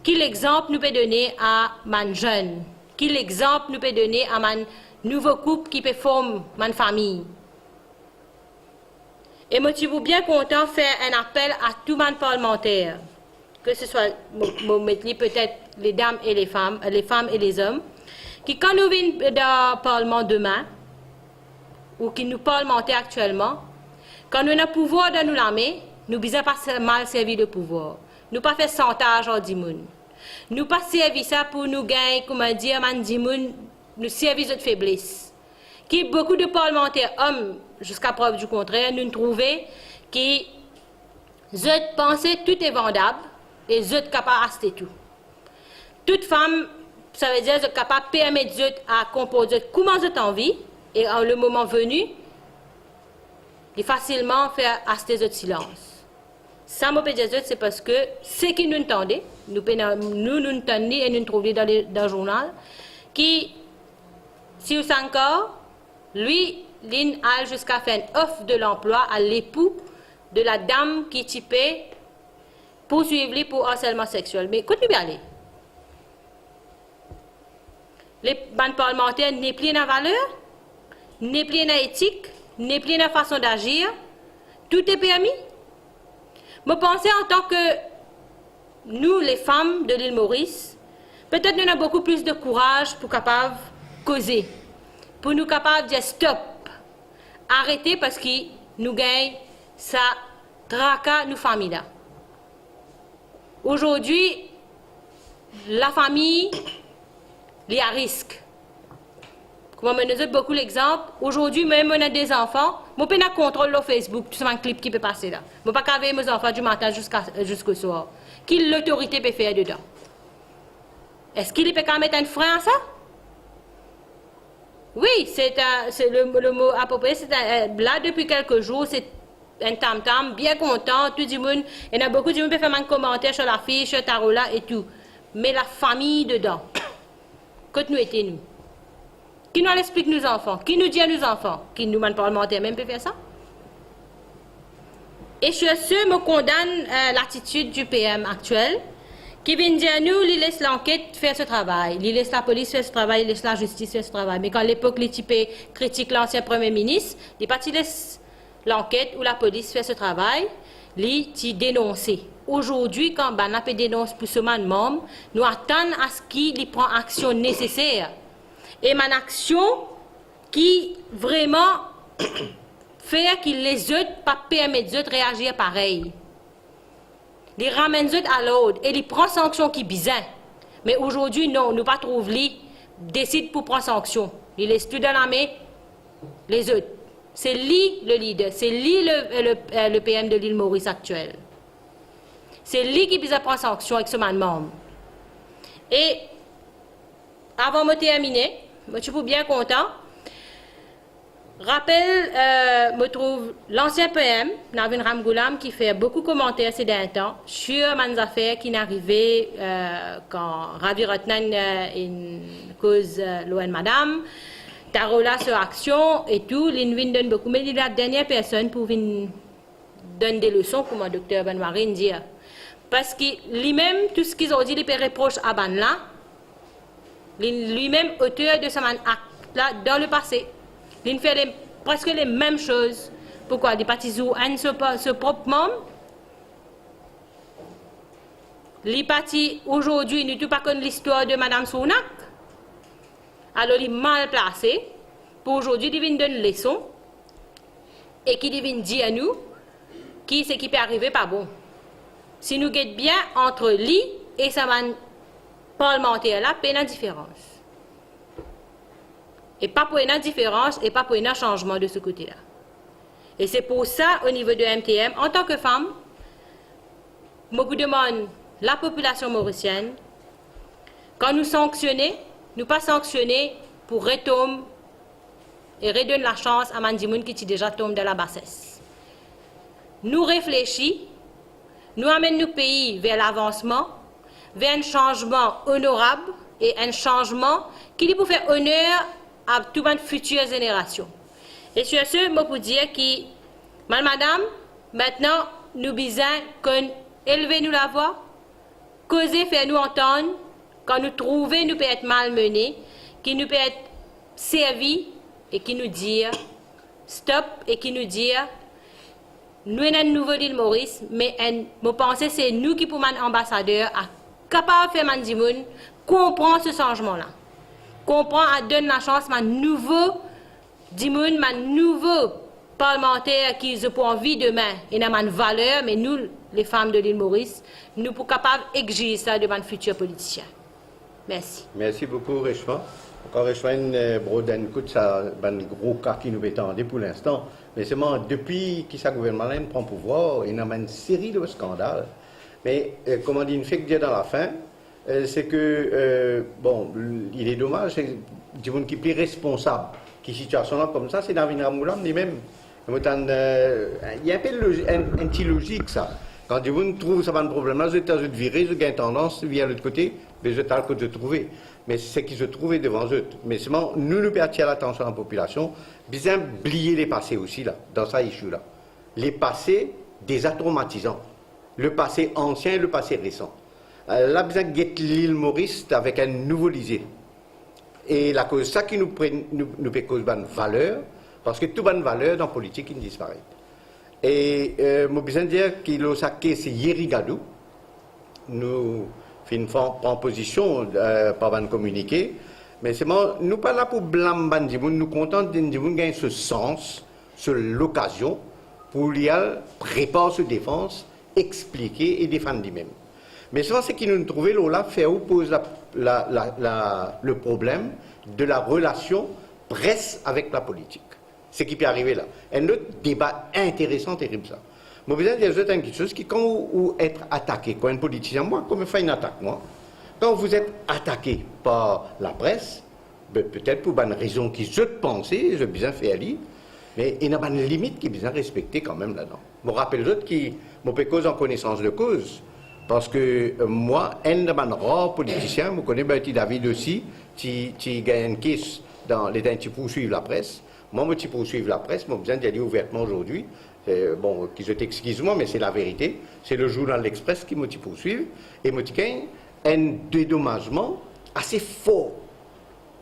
Ki lexanp nou pe done a bann zenn? Ki lexanp nou pe done a bann nouvo koup ki pe form bann fami? E mo ti pou bien kontan fer enn apel a tou bann parlmanter, ke se swa, mo, mo met li petet les dames et les femmes, les femmes et les hommes, ki kan nou vinn dan parlman demin, ou ki nou parlmanter aktielman, kan nou ena pouvwar dan nou lame, nou bizin pa se-, mal servi le pouvwar. Nou pa fer santaz ar dimoun. Nou pa servi sa pou nou gagn, koumadir, bann dimoun, nou servi zot febles. Ki boukou de parlmanter om, ziska prev di kontrer, nou trouve ki zot panse tou e vandab e zot kapav aste tou. Tou fam, savedir zot kapav permet zot a konport zot kouma zot anvi, e a le moman veni, li fasilman fer aste zot silans. Sa mo pe dir zot, se parski seki nou tande, nou pena, nou, nou tann li e nou trouv li dan le, dan zournal, ki Shivshankar, li, linn al ziska fer enn of de lanplwa a lepou de la dam ki ti pe pourswiv li pou arselman seksiel. Me kot nou pe ale? Le, bann parlmanter nepli ena valer, nepli ena etik, nepli ena fason dazir, tou e permi. Mo panse antan ki nou, lefam de Lil Moris, petet nou ena boukou plis de kouraz pou kapav koze, pou nou kapav dir stop, arete, parski nou gagn sa traka nou fami la. Azordi, lafami, li a risk. Kouma mo donn zot boukou lexanp, azordi, mwa mem mo ena de zanfan, mo pena kontrol lor Facebook, tou sa bann klip ki pe pase la. Mo pa kapav vey mo zanfan dimatin ziska, ziska swar. Ki lotorite pe fer dedan? Eski li pe kapav met enn frin a sa? Wi, se enn, se le, le mo aproprie, se enn, eh, la depi kelke zour, se enn tam-tam, bien kontan, tou dimoun, ena boukou dimoun pe fer bann komanter sir lafis, sir Tarola e tou. Me lafami dedan, kot nou ete nou? Ki nou al explik nou zanfan? Ki nou dir nou zanfan? Ki nou bann parlmanter mem pe fer sa? E sur ce, mo kondann, euh, latitid du P M aktiel, ki vinn dir nou li les lanket fer so travay, li les lapolis fer so travay, li les lazistis fer so travay. Me kan lepok li ti pe kritik lansien Premie Minis, li pa ti les lanket ou lapolis fer so travay, li ti denonse. Ozordi, kan bann la pe denons pou so bann manm, nou atann aski li pran aksion neseser. E bann aksion ki vreman fer ki lezot pa permet zot reazir parey. Li ramenn zot a lord e li pran sanksion ki bizin. Me ozordi, non, nou pa trouv li desid pou pran sanksion. Li les tou dan lame lezot. Se li le lider, se li le, le, le P M de Lil Moris aktiel. Se li ki bizin pran sanksion ek so bann manm. E avan mo termine, mo ti pou bien kontan rapel, euh, mo trouv lansien P M, Navin Ramgoolam, ki fer boukou komanter se dernie tan sur bann zafer ki'nn arive, euh, kan Ravi Ratnam, euh, inn koz, euh, lor enn madam, Tarola so aksion e tou, li'nn vinn donn boukou, me li la dernie personn pou vinn donn de leson, kouma Dokter Banwari inn dir. Parski limem, tou seki zordi li pe repros a bann la, li, limem oter de sa bann akt la dan lepase. Li'nn fer le, preske lemem soz. Poukwa? Li pa ti zour enn so pa, so prop manm? Li pa ti, ozordi, nou tou pa konn listwar de Madam Sunak? Alor, li mal plase pou ozordi li vinn donn leson e ki li vinn dir nou ki seki pe arive pa bon. Si nou get bien, antre li e sa bann parlmanter la, pena diferans. E pa pou ena diferans e pa pou ena sanzman de se kote la. E se pou sa, o nivo de M T M, antan ke fam, mo pou demann lapopilasion morisienn, kan nou sanksione, nou pa sanksione pou retom e redonn lasans a bann dimoun ki ti deza tom dan labases. Nou reflesi, nou amenn nou pei ver lavansman, ver enn sanzman onorab e enn sanzman ki li pou fer oner a tou bann fitir zenerasion. E sur ce, mo pou dir ki, bann madam, mintnan nou bizin konn elve nou lavwa, koze, fer nou antann, kan nou trouve nou pe et malmene, ki nou pe et servi, e ki nou dir stop, e ki nou dir, nou ena enn nouvo Lil Moris, me enn, mo panse se nou ki pou bann anbasader a kapav fer bann dimoun konpran se sanzman la. Konpran, a donn lasans bann nouvo dimoun, bann nouvo parlmanter ki zot pou anvi demin ena bann valer, me nou, lefam de Lil Moris, nou pou kapav egziz sa de bann fitir politisien. Mersi. Mersi boukou, Reshma. Ankor Reshma inn, eh, brod enn kout sa bann gro ka ki nou pe tande pou linstan. Me selman, depi ki sa gouvernman la inn pran pouvwar, ena bann seri de skandal. Me, eh, kouma li fek dir dan lafin, eh, se ke, eh, bon, il est dommage, se dimoun ki pli responsab ki sitiasion la koumsa, se Navin Ramgoolam limem. Mo tann, eh, li enpe lozi-, enn, enn ti lozik sa. Kan dimoun trouv sa bann problem la, zot, zot vire, zot gagn tandans vir lot kote, be zot al kot zot trouve. Me seki zot trouve devan zot. Me selman, nou, nou pe atir latansion lapopilasion, bizin bliye lepase osi la, dan sa issue la. Lepase deza tromatizan. Lepase ansien e lepase resan. Eh, la bizin get Lil Moris avek enn nouvo lizie. E lakoz sa ki nou pran, nou, nou pe koz bann valer, parski tou bann valer dan politik inn disparet. E, eh, mo bizin dir ki lor sa kes Yerry Gadou, nou finn pran, pran pozision, eh, par bann kominike, me selman nou pa la pou blam bann dimoun, nou kontan enn dimoun gagn so sans, so lokazion pou li al prepar so defans, explike e defann limem. Me selman seki nou trouve lor la, fer ou poz la, la, la, la, le problem de la relasion pres avek lapolitik. Seki pe arive la. Enn lot deba interesan, terib sa. Mo bizin dir zot enn kiksoz ki kan ou, ou et atake, kan enn politisien, mwa, kouma finn atak mwa, quand vous êtes attaqué par la presse, be, petet pou bann rezon ki zot panse, zot bizin fer li, me ena bann limit ki bizin respekte kanmem ladan. Mo rapel zot ki mo pe koz an konesans de koz, parski, eh, mwa, enn dan bann rar politisien, mo kone Berthy David osi, ti, ti gagn enn kes Dan letan ti pourswiv lapres, mwa mo ti pourswiv lapres, mo bizin dir li ouvertman azordi, eh, bon, ki zot exkiz mwa, me se laverite, se le Journal L'Express ki mo ti pourswiv, e mo ti gagn enn dedomazman ase for,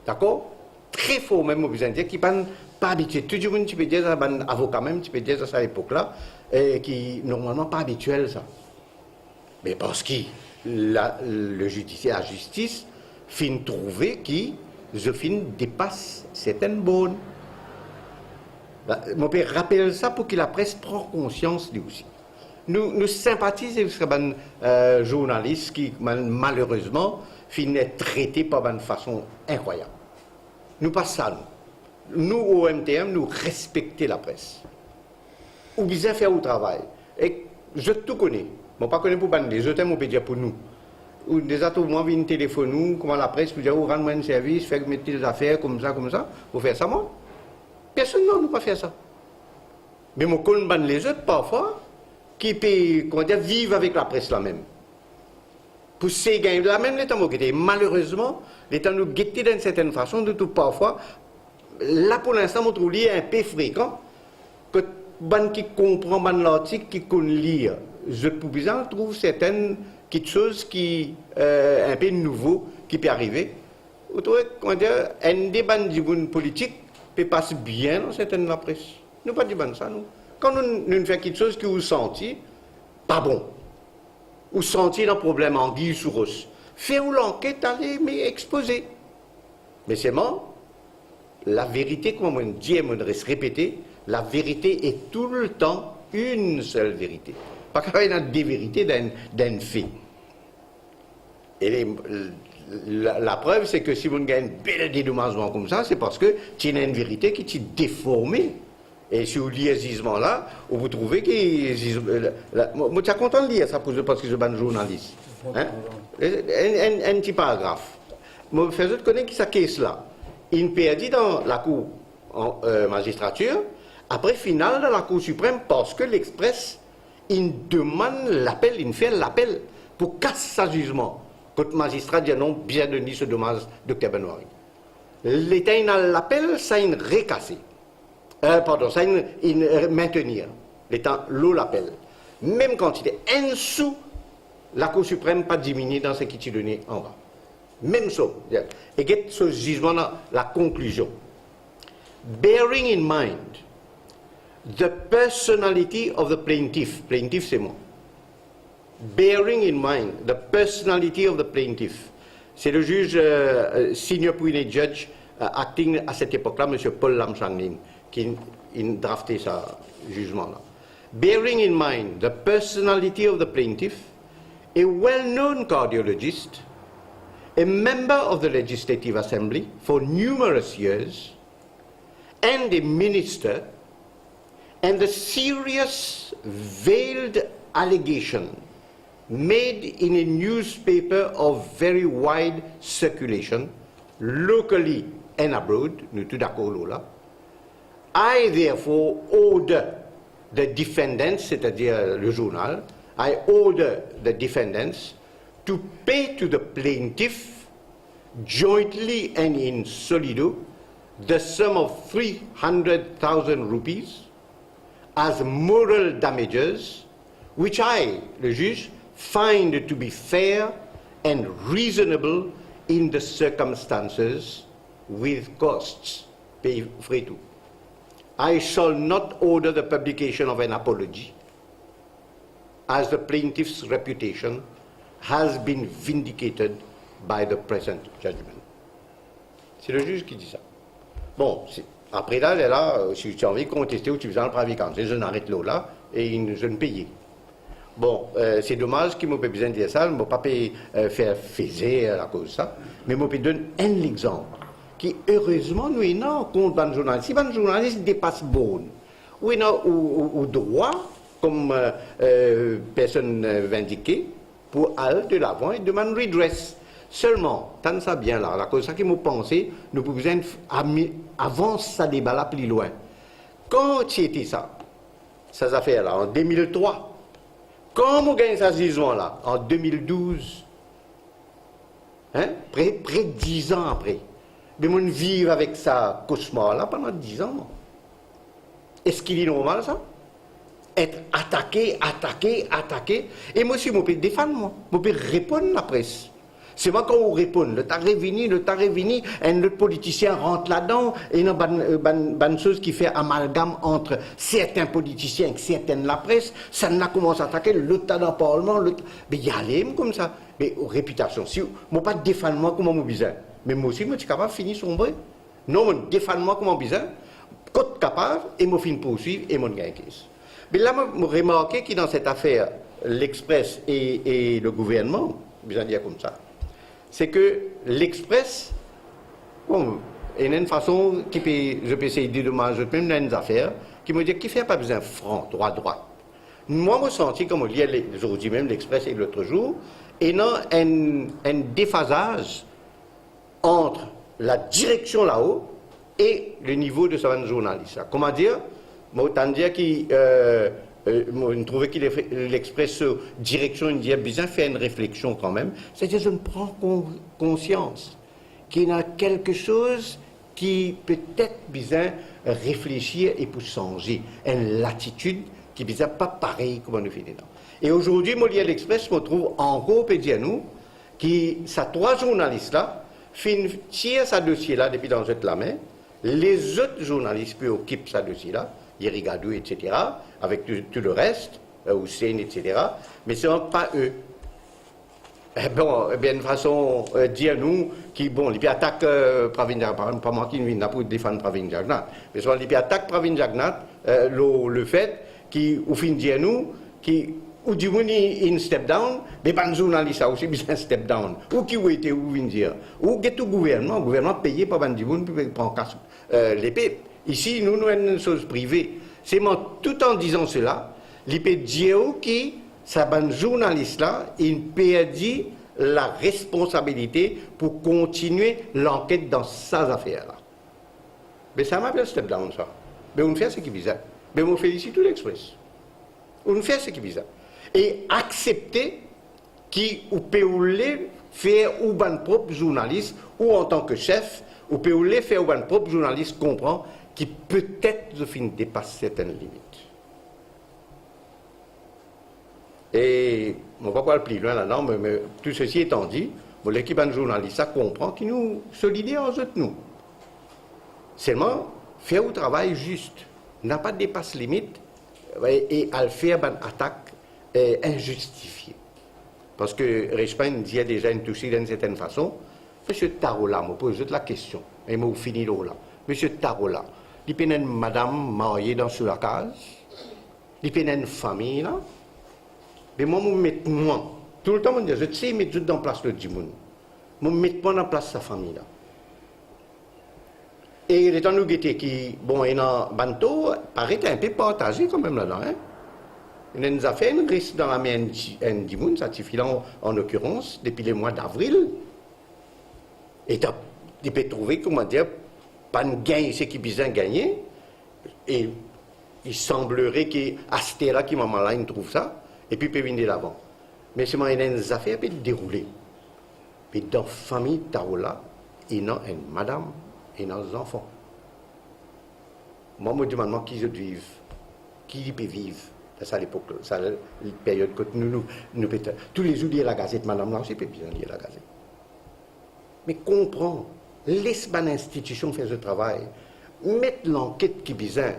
dakor? Tre for mem, mo bizin dir, ki bann pa abitie. Tou dimoun ti pe dir sa, bann avoka mem ti pe dir sa, sa lepok la, eh, ki normalman pa abitiel sa. Me parski la, le zidisier, lazistis finn trouve ki zot finn depas sertenn born. Ba, mo pe rapel sa pou ki lapres pran konsians li osi. Nou, nou sinpatiz avek sa bann, eh, zournalis ki, mal-, malerezman, finn trete par bann fason inkrwayab. Nou pa sa, nou. Nou, O M T M, nou respekte lapres. Ou bizin fer ou travay. E zot tou kone. Mo pa kone pou bann lezot, mo pe dir pou nou. Ou deza trouv mwa vinn telefonn ou, kouma lapres, pou dir ou rann mwa enn servis, fer met tel zafer, koumsa, koumsa. Ou fer sa mwa? Personn, non, nou pa fer sa. Me mo konn bann lezot, parfwa, ki pe, kouma dir, viv avek lapres la mem. Pou sey gagn la mem letan mo gete. Malerezman, letan nou gete dan enn sertenn fason, nou trouv parfwa, la pou linstan, mo trouv li inpe frekan, kot bann ki konpran bann lartik, ki konn lir, zot pou bizin trouv sertenn kiksoz ki, eh, inpe nouvo ki pe arive. Ou trouve, kouma dir, enn de bann dimoun politik pe pas bien dan sertenn lapres. Nou pa dir bann sa, nou. Kan nou, nou fer kiksoz ki ou santi pa bon, ou santi ena problem, angiy sou ros, fer ou lanket, ale, me expoze. Me selman, laverite, kouma mo dir, mo res repete, laverite est tout le temps une seule vérité. Pa kapav ena de verite dan, dan enn fe. E la, laprev, se ke si mo'nn gagn enn bel dedomazman koumsa, se parski ti ena enn verite ki ti deforme. E si ou lir zizman la, ou pou trouve ki ziz-, la, la, mo, mo ti a kontan lir sa pou zot, parski zot bann zournalis. Hein? Enn, enn, enn ti paragraf. Mo fer zot kone ki sa kes la. Inn perdi dan lakour an, eh, mazistratir, apre final dan lakour siprem, parski L'Express inn demann lapel, inn fer lapel pou kas sa zizman, kot mazistra dir non, bizin donn li so domaz, Dokter Benoary. Letan inn al lapel, sa inn rekase. Eh, pardon, sa inn, inn, eh, maintenir. Letan lo lapel. Mem kantite, enn sou, Lakour Siprem pa diminie dan seki ti done anba. Mem som. E get so zizman la, lakonklizion. Bearing in mind the personality of the plaintiff, plaintiff se mwa. Bearing in mind the personality of the plaintiff, c'est le juge, euh, euh, senior puisne judge, euh, acting à cette époque-là, monsieur Paul Lamshanglin, ki inn drafte sa zizman la. Bearing in mind the personality of the plaintiff, a well-known cardiologist, a member of the Legislative Assembly for numerous years, and a minister, and the serious veiled allegation made in a newspaper of very wide circulation, locally and abroad, nou tou dakor lor la, I therefore order the defendants, c'est-à-dire le journal, I order the defendants to pay to the plaintiff, jointly and in solido, the sum of three hundred thousand rupees as moral damages, which I, le juge, find to be fair and reasonable in the circumstances, with costs, pey fre tou. I shall not order the publication of an apology, as the plaintiff's reputation has been vindicated by the present judgment. C'est le juge qui dit ça. Bon, se, apre la, lerla, euh, si ou ti anvi konteste, ou ti bizin al Privy Council, zot inn aret lor la, e inn, zot inn peye. Bon, euh, se domaz ki mo pe bizin dir sa, mo pa pe, euh, fer feze akoz sa, me mo pe donn enn lexanp ki, erezman, nou ena kont bann zournalis. Si bann zournalis depas born, ou ena ou, ou, ou drwa, kom, euh, euh, personn, euh, indike, pou al de lavan e demann redress. Selman, tann sa bien la, akoz sa ki mo panse, nou pou bizin f-, ami-, avans sa deba la pli lwin. Kan ti ete sa, sa zafer la, an de mil trwa, kan mo gagn sa zizman la, an de mil douz, hein, pre, pre diz an apre, Be mo'nn viv avek sa kosmar la pandan diz an, mwa. Eski li normal, sa? Et atake, atake, atake. E mo si mo pe defann mwa, mo pe reponn lapres. Selman kan ou reponn, lot la revini, lot la revini, enn lot politisien rant ladan, ena bann, euh, bann, bann soz ki fer amalgam ant sertin politisien ek sertenn lapres, sannla koumans atake, lot la dan parlman, lot, be li ale koumsa. Be repitasion, si mo pa defann mwa kouma mo bizin, me mo osi mo ti kapav fini sonbre. Non, mo defann mwa kouma bizin, kot kapav, e mo finn pourswiv e mo gagn kes. Me la, mo, mo remarke ki dan set afer L'Express e, e le gouvernman, bizin dir koumsa, se ke L'Express, bon, ena enn fason ki pe, zot pe sey dedomaz zot mem dan enn zafer, ki mo dir, kifer pa bizin fran, drwa, drwa. Mwa, mo santi, kan mo lir le, zordi mem L'Express e lot zour, ena enn, enn defazaz ant ladireksion lao e le nivo de sa bann zournalis la. Kouma dir, mo tann dir ki, euh, euh, mo trouve ki Le-, L'Express, so direksion, inn dir bizin fer enn refleksion kanmem. Setadir, zot pran kon-, konsians ki ena kelke soz ki petet bizin reflesir e pou sanze, enn latitid ki bizin pa parey kouma nou finn ena. E azordi, mo lir L'Express, mo trouv ankor pe dir nou ki sa trwa zournalis la finn tir sa dosie la depi dan zot lame, lezot zournalis pe okip sa dosie la, Yeri Gadou, et cetera, avek tou, tou le res, euh, Hussein, et cetera, me selman pa e. Eh bon, ebien, enn fason, euh, dir nou ki, bon, li pe atak, euh, Pravin Jagnat, pa, pa mwa ki vinn la pou defann Pravin Jagnat, me selman li pe atak Pravin Jagnat, euh, lor lefet ki ou finn dir nou ki ou dimoun inn, inn step down, me bann zournalis la osi bizin step down. Ou ki ou ete, ou vinn dir. Ou get ou gouvernman, gouvernman peye par bann dimoun pou pran kas, euh, lepep. Isi, nou, nou enn soz prive. Selman, tout an dizan sela, li pe dir ou ki sa bann zournalis la, inn perdi laresponsabilite pou kontinie lanket dan sa zafer la. Be sa mo apel step down sa. Be ou'nn fer seki bizin. Be mo felisit ou L'Express. Ou'nn fer seki bizin. E aksepte ki ou pe oule fer ou bann prop zournalis, ou antan ke sef, ou pe oule fer ou bann prop zournalis konpran ki petet zot finn depas sertenn limit. E mo pa pou al pli lwin ladan, me, me tou sesi etan di, mo le ki bann zournalis sa konpran ki nou solider ar zot nou. Selman, fer ou travay zis, napa depas limit, e, e al fer bann atak, e, inzistifie. Parski Richemond dir deza inn touse dan enn sertenn fason, Misie Tarola, mo poz zot lakestion, e mo fini lor la. Misie Tarola, li pena enn madam marye dan so lakaz? Li pena enn fami la? Be mwa, mo met mwa, toultan mo dir zot, sey met zot dan plas lot dimoun. Mo met mwa dan plas sa fami la. E letan nou gete ki, bon, ena bann tor, paret inpe partaze kanmem ladan, en. Ena enn zafer inn res dan lame enn ti, enn dimoun, sa tifi la, an, an lokirans, depi lemwa davril. E ta, li pe trouve, kouma dir, pa'nn gagn seki bizin gagne, e li sanblere ki aster la ki mama la inn trouv sa, epi pe vinn delavan. Me selman ena enn zafer pe deroule. Me dan fami Tarola, ena enn madam, ena zanfan. Mwa, mo dimann mwa ki zot viv, ki li pe viv dan sa lepok, sa period kot nou, nou, nou pe, toulezour lir lagazet, madam la osi pe bizin lir lagazet. Me konpran, les bann institision fer zot travay, met lanket ki bizin,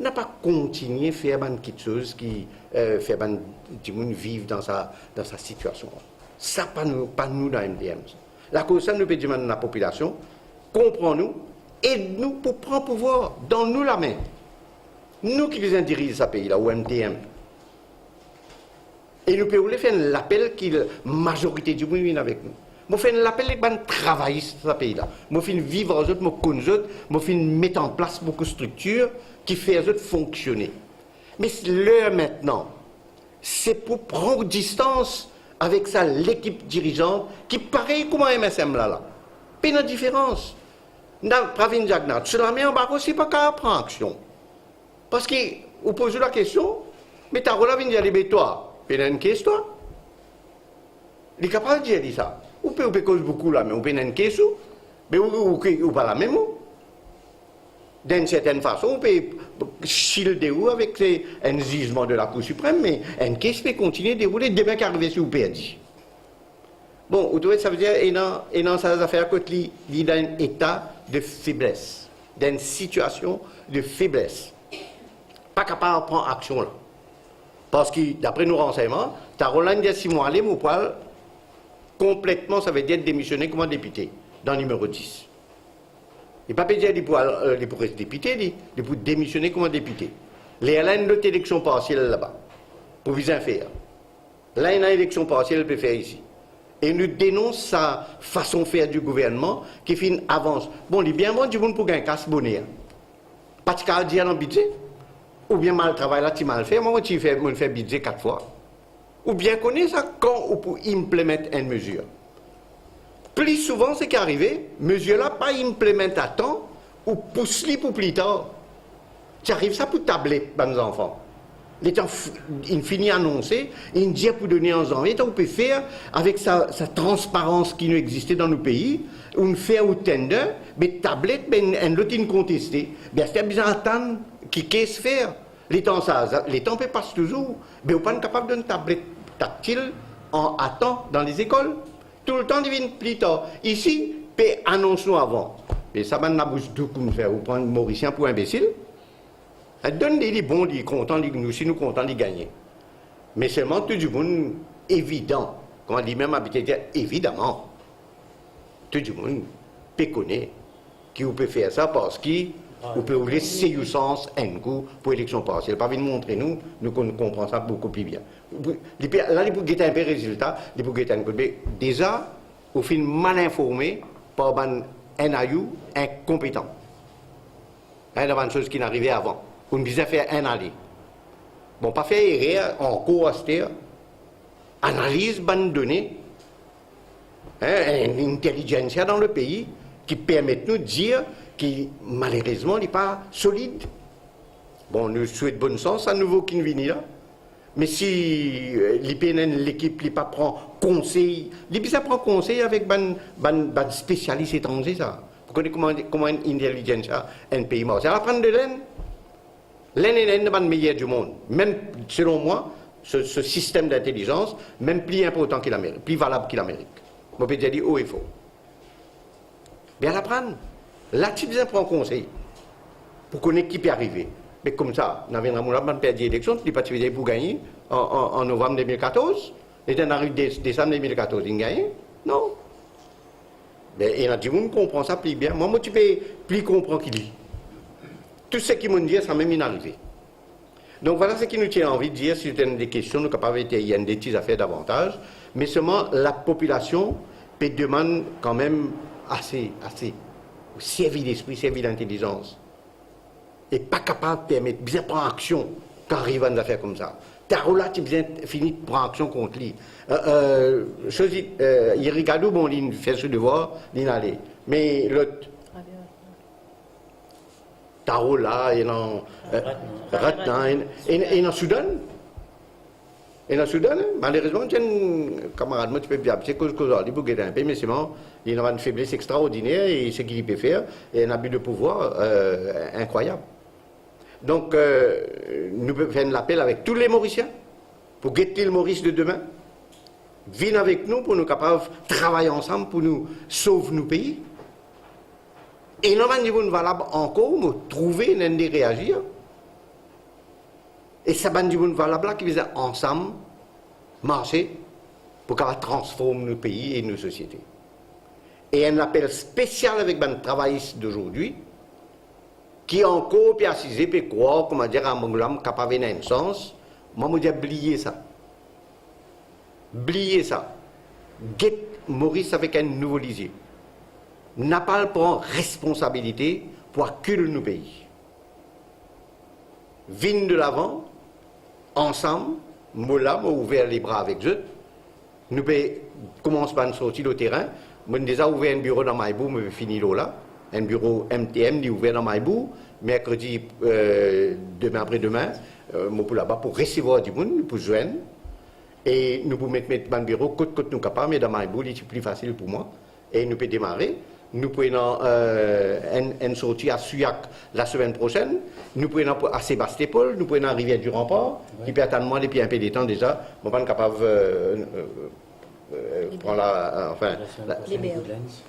napa kontinie fer bann kiksoz ki, eh, fer bann dimoun viv dan sa, dan sa sitiasion la. Sa pa nou, pa nou dan M D M sa. Lakoz sa nou pe dimann lapopilasion, konpran nou, ed nou pou pran pouvwar dan nou lame. Nou ki bizin diriz sa pei la, ou M D M. E nou pe oule fer enn lapel ki mazorite dimoun vinn avek nou. Mo fer enn lapel ek bann travayis sa pei la. Mo finn viv ar zot, mo konn zot, mo finn met an plas boukou striktir ki fer zot fonksione. Me ler aster, se pou pran distans avek sa lekip dirizan ki parey kouma M S M la la. Pena diferans. Na Pravin Jagnat, so lame anba ros, li pa kapav pran aksion. Parski ou poz ou lakestion, me Tarola vinn dir li, be twa, pena enn kes twa? Li kapav dir li sa. Ou pe, ou pe koz boukou la, me ou pena enn kes ou? Me ou, ou, ou, ou pa la mem, ou. Dan enn sertenn fason, ou pe silde ou avek, eh, enn zizman de Lakour Siprem, me enn kes pe kontigne deroule. Demin ki arive, si ou perdi. Bon, ou trouve, savedir, ena, ena sa zafer kot li, li dan enn eta de febles, dan enn sitiasion de febles. Pa kapav pran aksion la. Parski, dapre nou ransegnman, Tarol la inn dir, si mo ale, mo pou al konpletman, savedir demisione kouma depite dan nimero dis. Li pa pe dir li pou al, eh, li pou res depite, li, li pou demisione kouma depite. Lerla enn lot eleksion parsiel laba pou bizin fer. La ena eleksion parsiel pe fer isi. E nou denons sa fason fer di gouvernman ki finn avans. Bon, li bien bon dimoun pou gagn kas boner. Pa ti kapav dir dan bidze, oubien mal travay la ti mal fer, mwa, mo ti fer, mo fer bidze kat fwa. Ou bien kone sa, kan ou pou inplement enn mezir. Pli souvan, seki arive, mezir la pa inplement a tan, ou pous li pou pli tar. Ti ariv sa pou tablet bann zanfan. Letan f-, inn fini anonse, inn dir pou done an zanvie, letan ou pe fer avek sa, sa transparans ki nou existe dan nou pei, ou'nn fer ou tender, be tablet, be enn, enn lot inn konteste. Be aster bizin atann ki kes fer. Letan sa, sa, letan pe pas touzour, be ou pa'nn kapav donn tablet taktil an, a tan dan lezekol. Toultan li vinn pli tar. Isi, pe anons nou avan. E sa bann labous dou koumsa, ou pran Morisien pou inbesil. Eh, donn li, li bon, li kontan, li, nou si nou kontan, li gagne. Me selman tou dimoun evidan, kouma limem abite dir, evidaman, tou dimoun pe kone ki ou pe fer sa parski ou pe oule sey ou sans enn kou pou eleksion parsiel. Pa vinn montre nou, nou konn konpran sa boukou pli bien. Li pe, la, li pou gete inpe rezilta, li pou gete enn kout. Me deza, ou finn mal informe par bann N I U inkonpetan. Enn dan bann soz ki'nn arive avan. Ou'nn bizin fer enn ale. Bon, pa fer erer ankor aster. Analiz bann done. Hein, enn inteligensia dan lepei ki permet nou dir ki malerezman li pa solid. Bon, nou swet bonn sans sa nouvo ki'nn vini la. Me si, eh, li pena enn lekip, li pa pran konsey, li bizin pran konsey avek bann, bann, bann spesialis etranze sa. Pou kone kouma, kouma enn inteligensia enn pei marse. Al aprann de Lenn. Lenn ena enn bann meyer dimond. Mem selon mwa, so, so sistem dintelizans, mem pli inportan ki Lamerik, pli valab ki Lamerik. Mo pe dir li o e for. Be al aprann. La ti bizin pran konsey pou kone ki pe arive. Me koumsa, Navendramohan Moolab pa'nn perdi eleksion, li pa ti vedir pou gagne an, an, an novam de mil katorz. Li ti ariv de, desam de mil katorz, li gagne? Non. Be ena dimoun konpran sa pli bien. Mwa, mo ti pe pli konpran ki li. Tou seki mo'nn dir, samem inn arive. Donk, vwala seki nou ti anvi dir. Si zot ena de kestion, nou kapav etaye enn de ti zafer davantaz, me selman lapopilasion pe demann kanmem ase, ase. Servi lespri, servi lintelizans. E pa kapav permet, bizin pran aksion kan ariv bann zafer koumsa. Tarol la ti bizin fini pran aksion kont li. Eh, eh, sozi, eh, Yeri Gadou, bon, li'nn fer so devwar, li'nn ale. Me lot, Tarol la, ena, eh, Ratna, ena, ena, ena Soudan. Ena Soudan, hein? Malerezman, ti enn kamarad mo ti pe bien abitie koz, koz ar li pou gete inpe, me selman, li ena bann febles extraordiner, e seki li pe fer, e enn abi de pouvwar, eh, inkrwayab. Donk, eh, nou pe fer enn lapel avek tou le Morisien, pou get Lil Moris de demin. Vinn avek nou pou nou kapav travay ansam pou nou sov nou pei. Ena bann dimoun valab ankor, mo trouve ena enn de reazir. E sa bann dimoun valab la ki bizin ansam marse pou kapav transform nou pei e nou sosiete. E enn lapel spesial avek bann travayis dozordi, ki ankor pe asize, pe krwar, kouma dir, a mo lam kapav ena enn sans. Mwa, mo dir, bliye sa. Bliye sa. Get Moris avek enn nouvo lizie. Napal pran responsabilite pou akil nou pei. Vinn delavan, ansam, mo la, mo ouver lebra avek zot. Nou pe koumans bann sorti lor terin. Mo deza ouver enn biro dan Maybour, mo pe fini lor la. Enn biro M T M, li ouver dan Maybour. Merkredi, eh, demin, apre demin, eh, mo pou laba pou resevwar dimoun, pou zwenn. E nou pou met, met bann biro kot, kot nou kapav, me dan Maybour, li ti pli fasil pou mwa. E nou pe demare. Nou pou ena, euh, enn, enn sorti a Souillac lasemenn prosenn, nou pou ena pou, a Sébastopol, nou pou ena Rivière du Rempart, wi, ki pe atann mwa depi inpe letan deza, mo pa'nn kapav, euh, euh, euh, pran la, euh, anfin, la,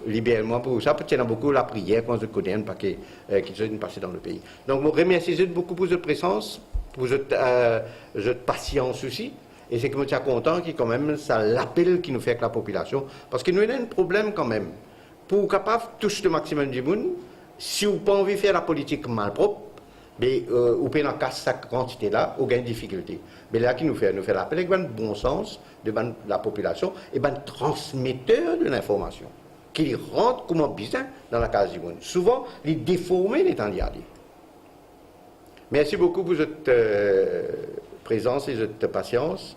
liber mwa pou sa, parski ena boukou lapriyer, kan zot kone enn pake, euh, ki zot inn pase dan lepei. Donk, mo remersie zot boukou pou zot presans, pou zot, euh, zot pasians osi, e seki mo ti a kontan ki kanmem sa lapel ki nou fer ek lapopilasion, parski nou ena enn problem kanmem. Pou ou kapav tous le maximum dimoun, si ou pa anvi fer lapolitik malprop, be, euh, ou pena kas sa kantite la, ou gagn difikilte. Be la ki nou fer, nou fer lapel ek bann bon sans de bann lapopilasion e bann transmeter de linformasion, ki li rant kouma bizin dan lakaz dimoun. Souvan, li deforme letan li ale. Mersi boukou pou zot, euh, prezans e zot pasians.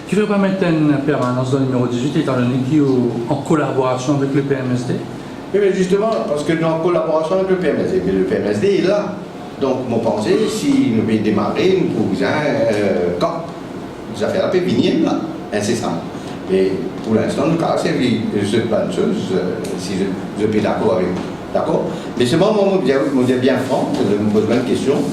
Kifer pa met enn permanans dan nimero diz-wit, etandone ki ou an kolaborasion avek le P M S D? Wi, me zisteman, parski nou an kolaborasion avek le P M S D, me le P M S D li la. Donk, mo panse, si nou pe demare, nou pou bizin, euh, kan zafer la pe vini la, insesaman. Me pou linstan, nou kapav servi zot bann soz, euh, si zot, zot pe dakor avek, dakor? Me selman, mwa, mo dir, mo dir bien fran, mo poz bann kestion,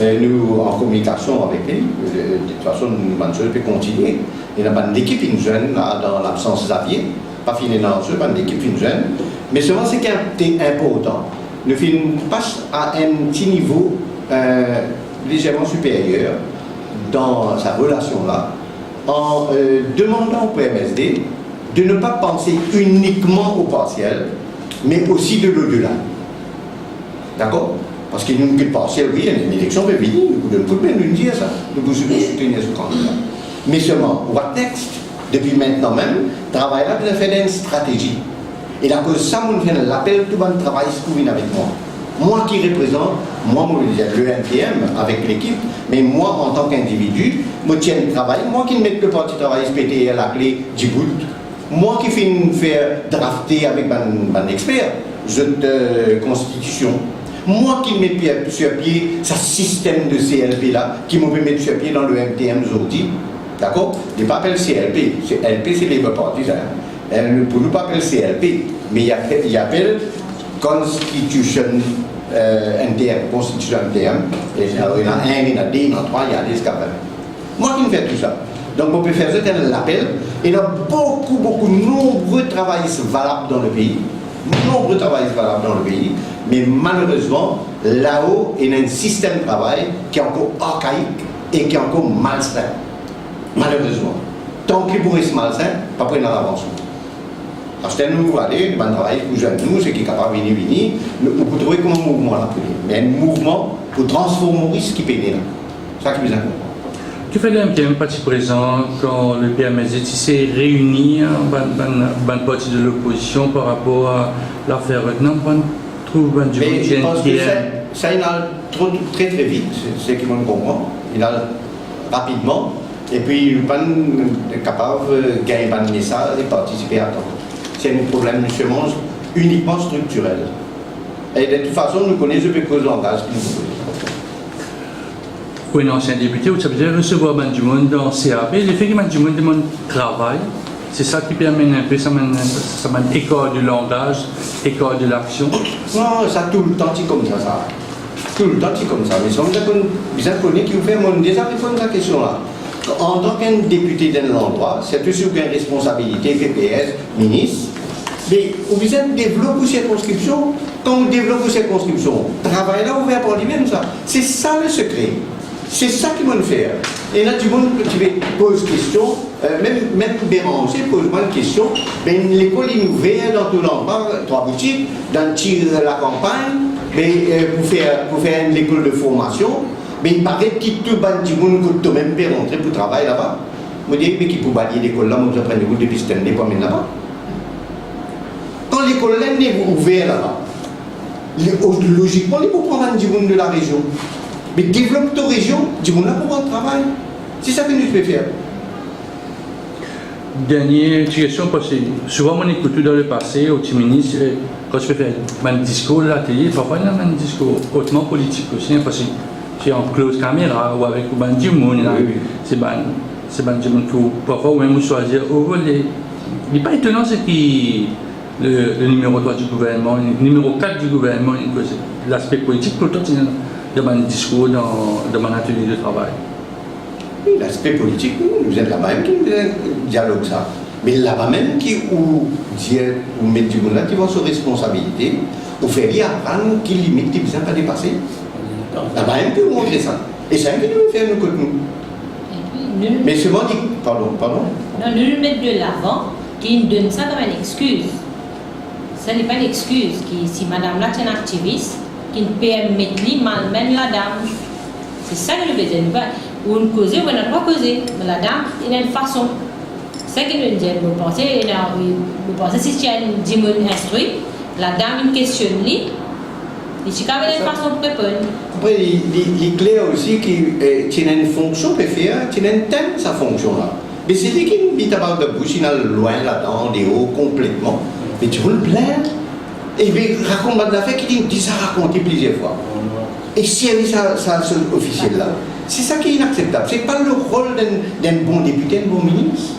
euh, nou an kominikasion avek li, euh, de tout fason, nou, bann soz pe kontigne. Ena bann lekip inn zwenn la, dan labsans Xavier, pa finn ena answe, bann lekip finn zwenn. Me selman, seki te inportan, nou finn pas a enn ti nivo, euh, lezerman siperyer dan sa relasion la, an, euh, demandan o P M S D de ne pas penser uniquement au partiel, mais aussi de l'au-delà. Dakor? Parski nou, nou kit partiel, wi, enn eleksion pe vini, nou pou donn koudme, nou dir sa, nou pou soutenir so kandida. Me selman, what next? Depi aster mem, travay la bizin fer dan enn stratezi. E lakoz sa, mo fer enn lapel tou bann travayis pou vinn avek mwa. Mwa ki reprezant, mwa, mo dir, le M T M avek lekip, me mwa, antan ki individi, mo tir enn travay, mwa ki met le Parti Travayis, P T R, lakle dibout, mwa ki finn fer drafte avek bann, bann exper, zot, euh, konstitision. Mwa ki met pie, sir pie sa sistem de C L P la, ki mo pe met sir pie dan le M T M zordi. Dakor? Li pa apel C L P. C L P, se Labour Party, sa. Euh, pou nou pa apel C L P, me li apel, li apel Constitution, euh, Interne, Constitution Interne. E alor, ena enn, ena de, ena trwa, li ale ziska vin. Mwa ki finn fer tou sa. Donk, mo pe fer zot enn lapel. Ena boukou, boukou, nonbre travayis valab dan lepei. Nonbre travayis valab dan lepei. Me malerezman, lao, ena enn sistem travay ki ankor arkaik e ki ankor malsin. Malerezman. Tan ki li pou res malsin, pa pou ena lavansman. Aster nou ale, bann travayis pou zwenn nou, seki kapav vini, vini, nou, nou pou trouve kouma mouvman la pou vini. Me enn mouvman pou transform Moris ki pe ne la. Sa ki bizin konpran. Kifer le M T M pa ti prezan kan le P M S D ti sey reini bann, bann, bann parti de lopozision par rapor a lafer Rottenham, pa trouv bann dimoun ti enn... Me mo pans ki sa, sa inn al tro, tre, tre vit, se, seki mo konpran. Inn al rapidman, epi nou pa'nn kapav, euh, gagn bann mesaz e partisipe a tan. Se enn problem, zisteman, inikman striktirel. E de tout fason, nou kone, zot pe koz langaz ki nou koz. Ou enn ansien depite, ou ti bizin resevwar bann dimoun dan C A P. Lefe ki bann dimoun demann travay, se sa ki pe amenn inpe sa bann, sa bann écart de langage, écart de l'action. Non, sa toultan ti koumsa, sa. Toultan ti koumsa, me sa, mo konn bizin kone ki ou fer, mo deza reponn sa kestion la. Antan ki enn depite d'enn landrwa, sirtou si ou gagn responsabilite, P P S, minis, me ou bizin devlop ou sirkonskripsion. Kan ou devlop ou sirkonskripsion, travay la ouver par limem sa. Se sa le sekre. Se sa ki mo'nn fer. Ena dimoun ki pe poz kestion, eh, mem, mem Béranger poz mwa enn kestion, be enn lekol inn ouver dan tou landrwa, Trwa Boutik, dan ti lakanpagn, be, eh, pou fer, pou fer enn lekol de formasion, be inn paret ki tou bann dimoun kot tomem pe rantre pou travay laba. Mo dir, me ki pou balie lekol la, mo bizin pran dimoun depi Stanley pou amenn laba. Kan lekol la inn ouver laba, li, o-, lozikman, li pou pran bann dimoun de larezion. Me devlop to rezion, dimoun la pou pran travay. Se sa ki nou pe fer. Dernie ti kestion, parski souvan mo'nn ekout ou dan lepase, ou ti minis, eh, kan ti pe fer bann diskour latelie, parfwa ena bann diskour otman politik osi, parski ti an close kamera, ou avek ou bann dimoun, wi, wi, se bann, se bann dimoun ki ou, parfwa ou mem ou swazir ou vole. Li pa etonan seki le, le nimero trwa di gouvernman, nimero kat di gouvernman, inn koze. Laspe politik toultan ti dan bann diskour, dan, dan bann atelie de travay. Wi, laspe politik, wi, nou bizin laba mem ki nou bizin dialog sa. Me laba mem ki ou dir, ou met dimoun la devan so responsabilite, ou fer li aprann ki limit li bizin pa depase. Laba mem ki ou montre sa. E sa ki nou fer nou kot nou. Epi nou, me selman li, pardon, pardon. Non, nou, nou met de lavan ki inn donn sa kom enn exkiz. Sa li pa enn exkiz ki si madam la ti enn aktivis, ki'nn permet li malmenn ladam. Se sa ki nou pe dir, nou pa, ou'nn koze, ou ena drwa koze, me ladam ena enn fason. Sa ki nou dir, mo panse, ena, mo panse si ti enn dimoun instri, ladam inn kestionn li, li ti kapav ena enn fason pou reponn. Apre, li, li, li kler osi ki, eh, ti ena enn fonksion pe fer, ti ena enn tem sa fonksion la. Me se li ki met labar dan bous, inn al lwin ladan, deor, konpletman. Me dimoun plin. E li rakont bann zafer ki li deza rakonte plizier fwa. E servi sa, sa, sa ofisiel la. Se sa ki inakseptab. Se pa le rol d'enn, d'enn bon depite, enn bon minis.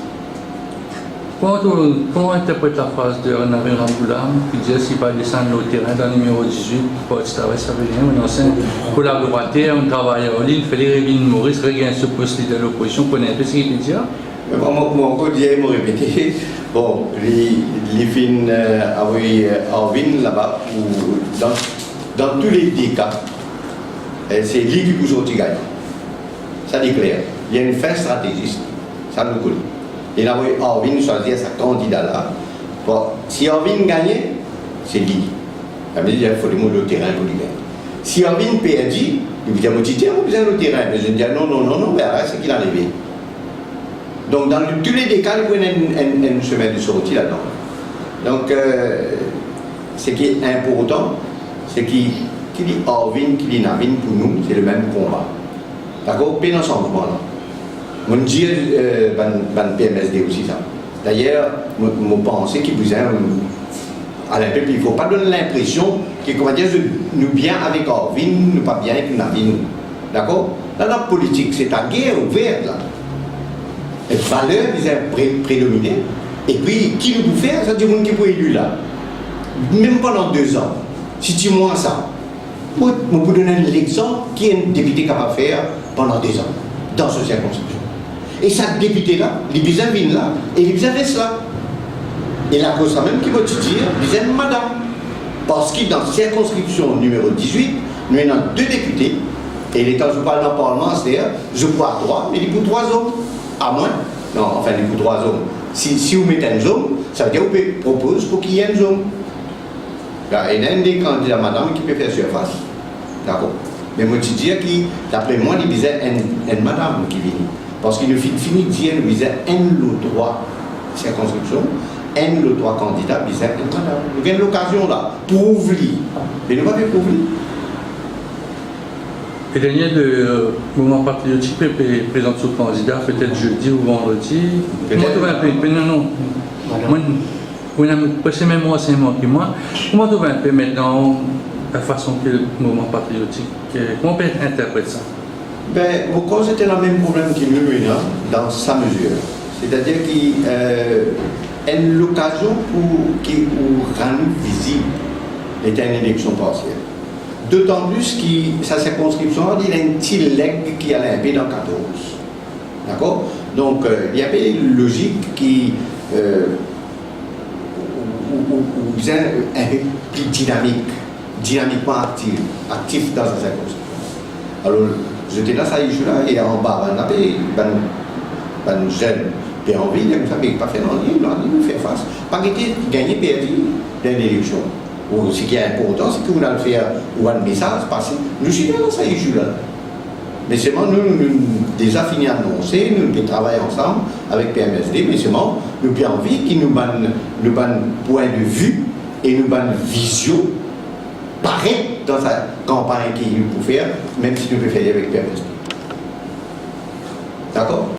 Kouma to, kouma interpret lafraz de Navin Ramgoolam ki dir si pa desann lor terin dan nimero diz-wit, pa ti travay, sa ve dir enn ansien kolaborater, enn travayer, li, fale li revinn Moris, regagn so pos lider lopozision, konn enn pe seki pe dir? Me mwa, mwa, mwa ankor dir, mo repete, bon, li, li finn, eh, avoy, eh, Arvin laba pou, dan, dan tou le de ka, eh, se li ki pou sorti gagnan. Sa li kler. Li enn fin stratezis. Sa nou kone. Li inn avoy Arvin swazir sa kandida la. Bon, si Arvin gagne, se li. Sa ve dir, fode mont lor terin pou li gagne. Si Arvin perdi, li pou dir, mo ti dir, mo bizin lor terin. Me zot dir, non, non, non, non, me ala seki inn arive. Donk, dan tou le de ka, li pou ena enn, enn, enn semin de sorti ladan. Donk, eh, seki inportan, seki, ki li Arvin, ki li Navin, pou nou, se le mem konba. Dakor? Pena sanzman la. Mo'nn dir, eh, bann, bann P M S D osi sa. Dayer, mo, mo panse ki bizin, eh, al enn pe pli for. Pa donn linpresion ki, koumadir, nou bien avek Arvin, nou pa bien avek Navin. Dakor? La, dan politik, se ta ger ouver la. E valer bizin pre-, predomine. Epi, ki nou pou fer, sa dimoun ki pou eli la. Mem pandan de zan, si ti mwa sa, Mo, mo pou donn enn lexanp ki enn depite kapav fer pandan de zan dan so sirkonskripsion. E sa depite la, li bizin vinn la e li bizin res la. E lakoz samem ki mo ti dir, bizin madam. Parski dan sirkonskripsion nimero diz-wit, nou ena de depite, e letan zot pou al dan parlman aster, zot pou a trwa, me li pou trwa zom. Amwin, non, anfin, li pou trwa zom. Si, si ou met enn zom, sa ve dir ou pe propoz pou ki enn zom. La, ena enn de kandida madam ki pe fer sirfas. Dakor. Me mo ti dir ki, dapre mwa, li bizin enn, enn madam ki vini. Parski nou finn fini dir nou bizin enn lor trwa sirkonskripsion, enn lor trwa kandida bizin enn madam. Nou gagn lokazion la, prouv li. Me nou pa pe prouv li. E dernie de, euh, Mouvman Patriotik pe, pe prezant so kandida, petet zedi ou vandredi. Petet. Kouma to trouv enpe, pe, non, non. Madam. Mwa, Wi, non, preske mem ransegnman ki mwa. Kouma to trouv enpe aster, lafason ki Mouvman Patriotik, eh, kouma ou pe interpret sa? Be, mo krwar se ti lamem problem ki nou, nou ena, dan sa mezir. Setadir ki, eh, enn lokazion pou ki ou rann vizib, letan enn eleksion parsiel. Dotan plis ki sa sirkonskripsion la, li ena enn ti leg ki al enpe dan katorz. Dakor? Donk, euh, li enpe lozik ki, euh, ou, ou, ou, ou bizin enpe pli dinamik, dinamikman aktif, aktif dan sa sirkonskripsion. Alor, zot ena sa issue la, e anba, bann, bann, bann zenn pe anvi, dir koumsa, me pa fer nanye, nanye, nou fer fas. Pa gete gagne, perdi dan eleksion. Ou, seki inportan, seki ou al fer ou bann mesaz pase. Nou sitan dan sa issue la. Me selman nou, nou, nou deza fini anonse, nou pe travay ansam avek P M S D, me selman nou pe anvi ki nou bann, nou bann pwin de vi e nou bann vizion paret dan sa kanpagn ki nou pou fer, mem si nou pe fer li avek P M S D. Dakor?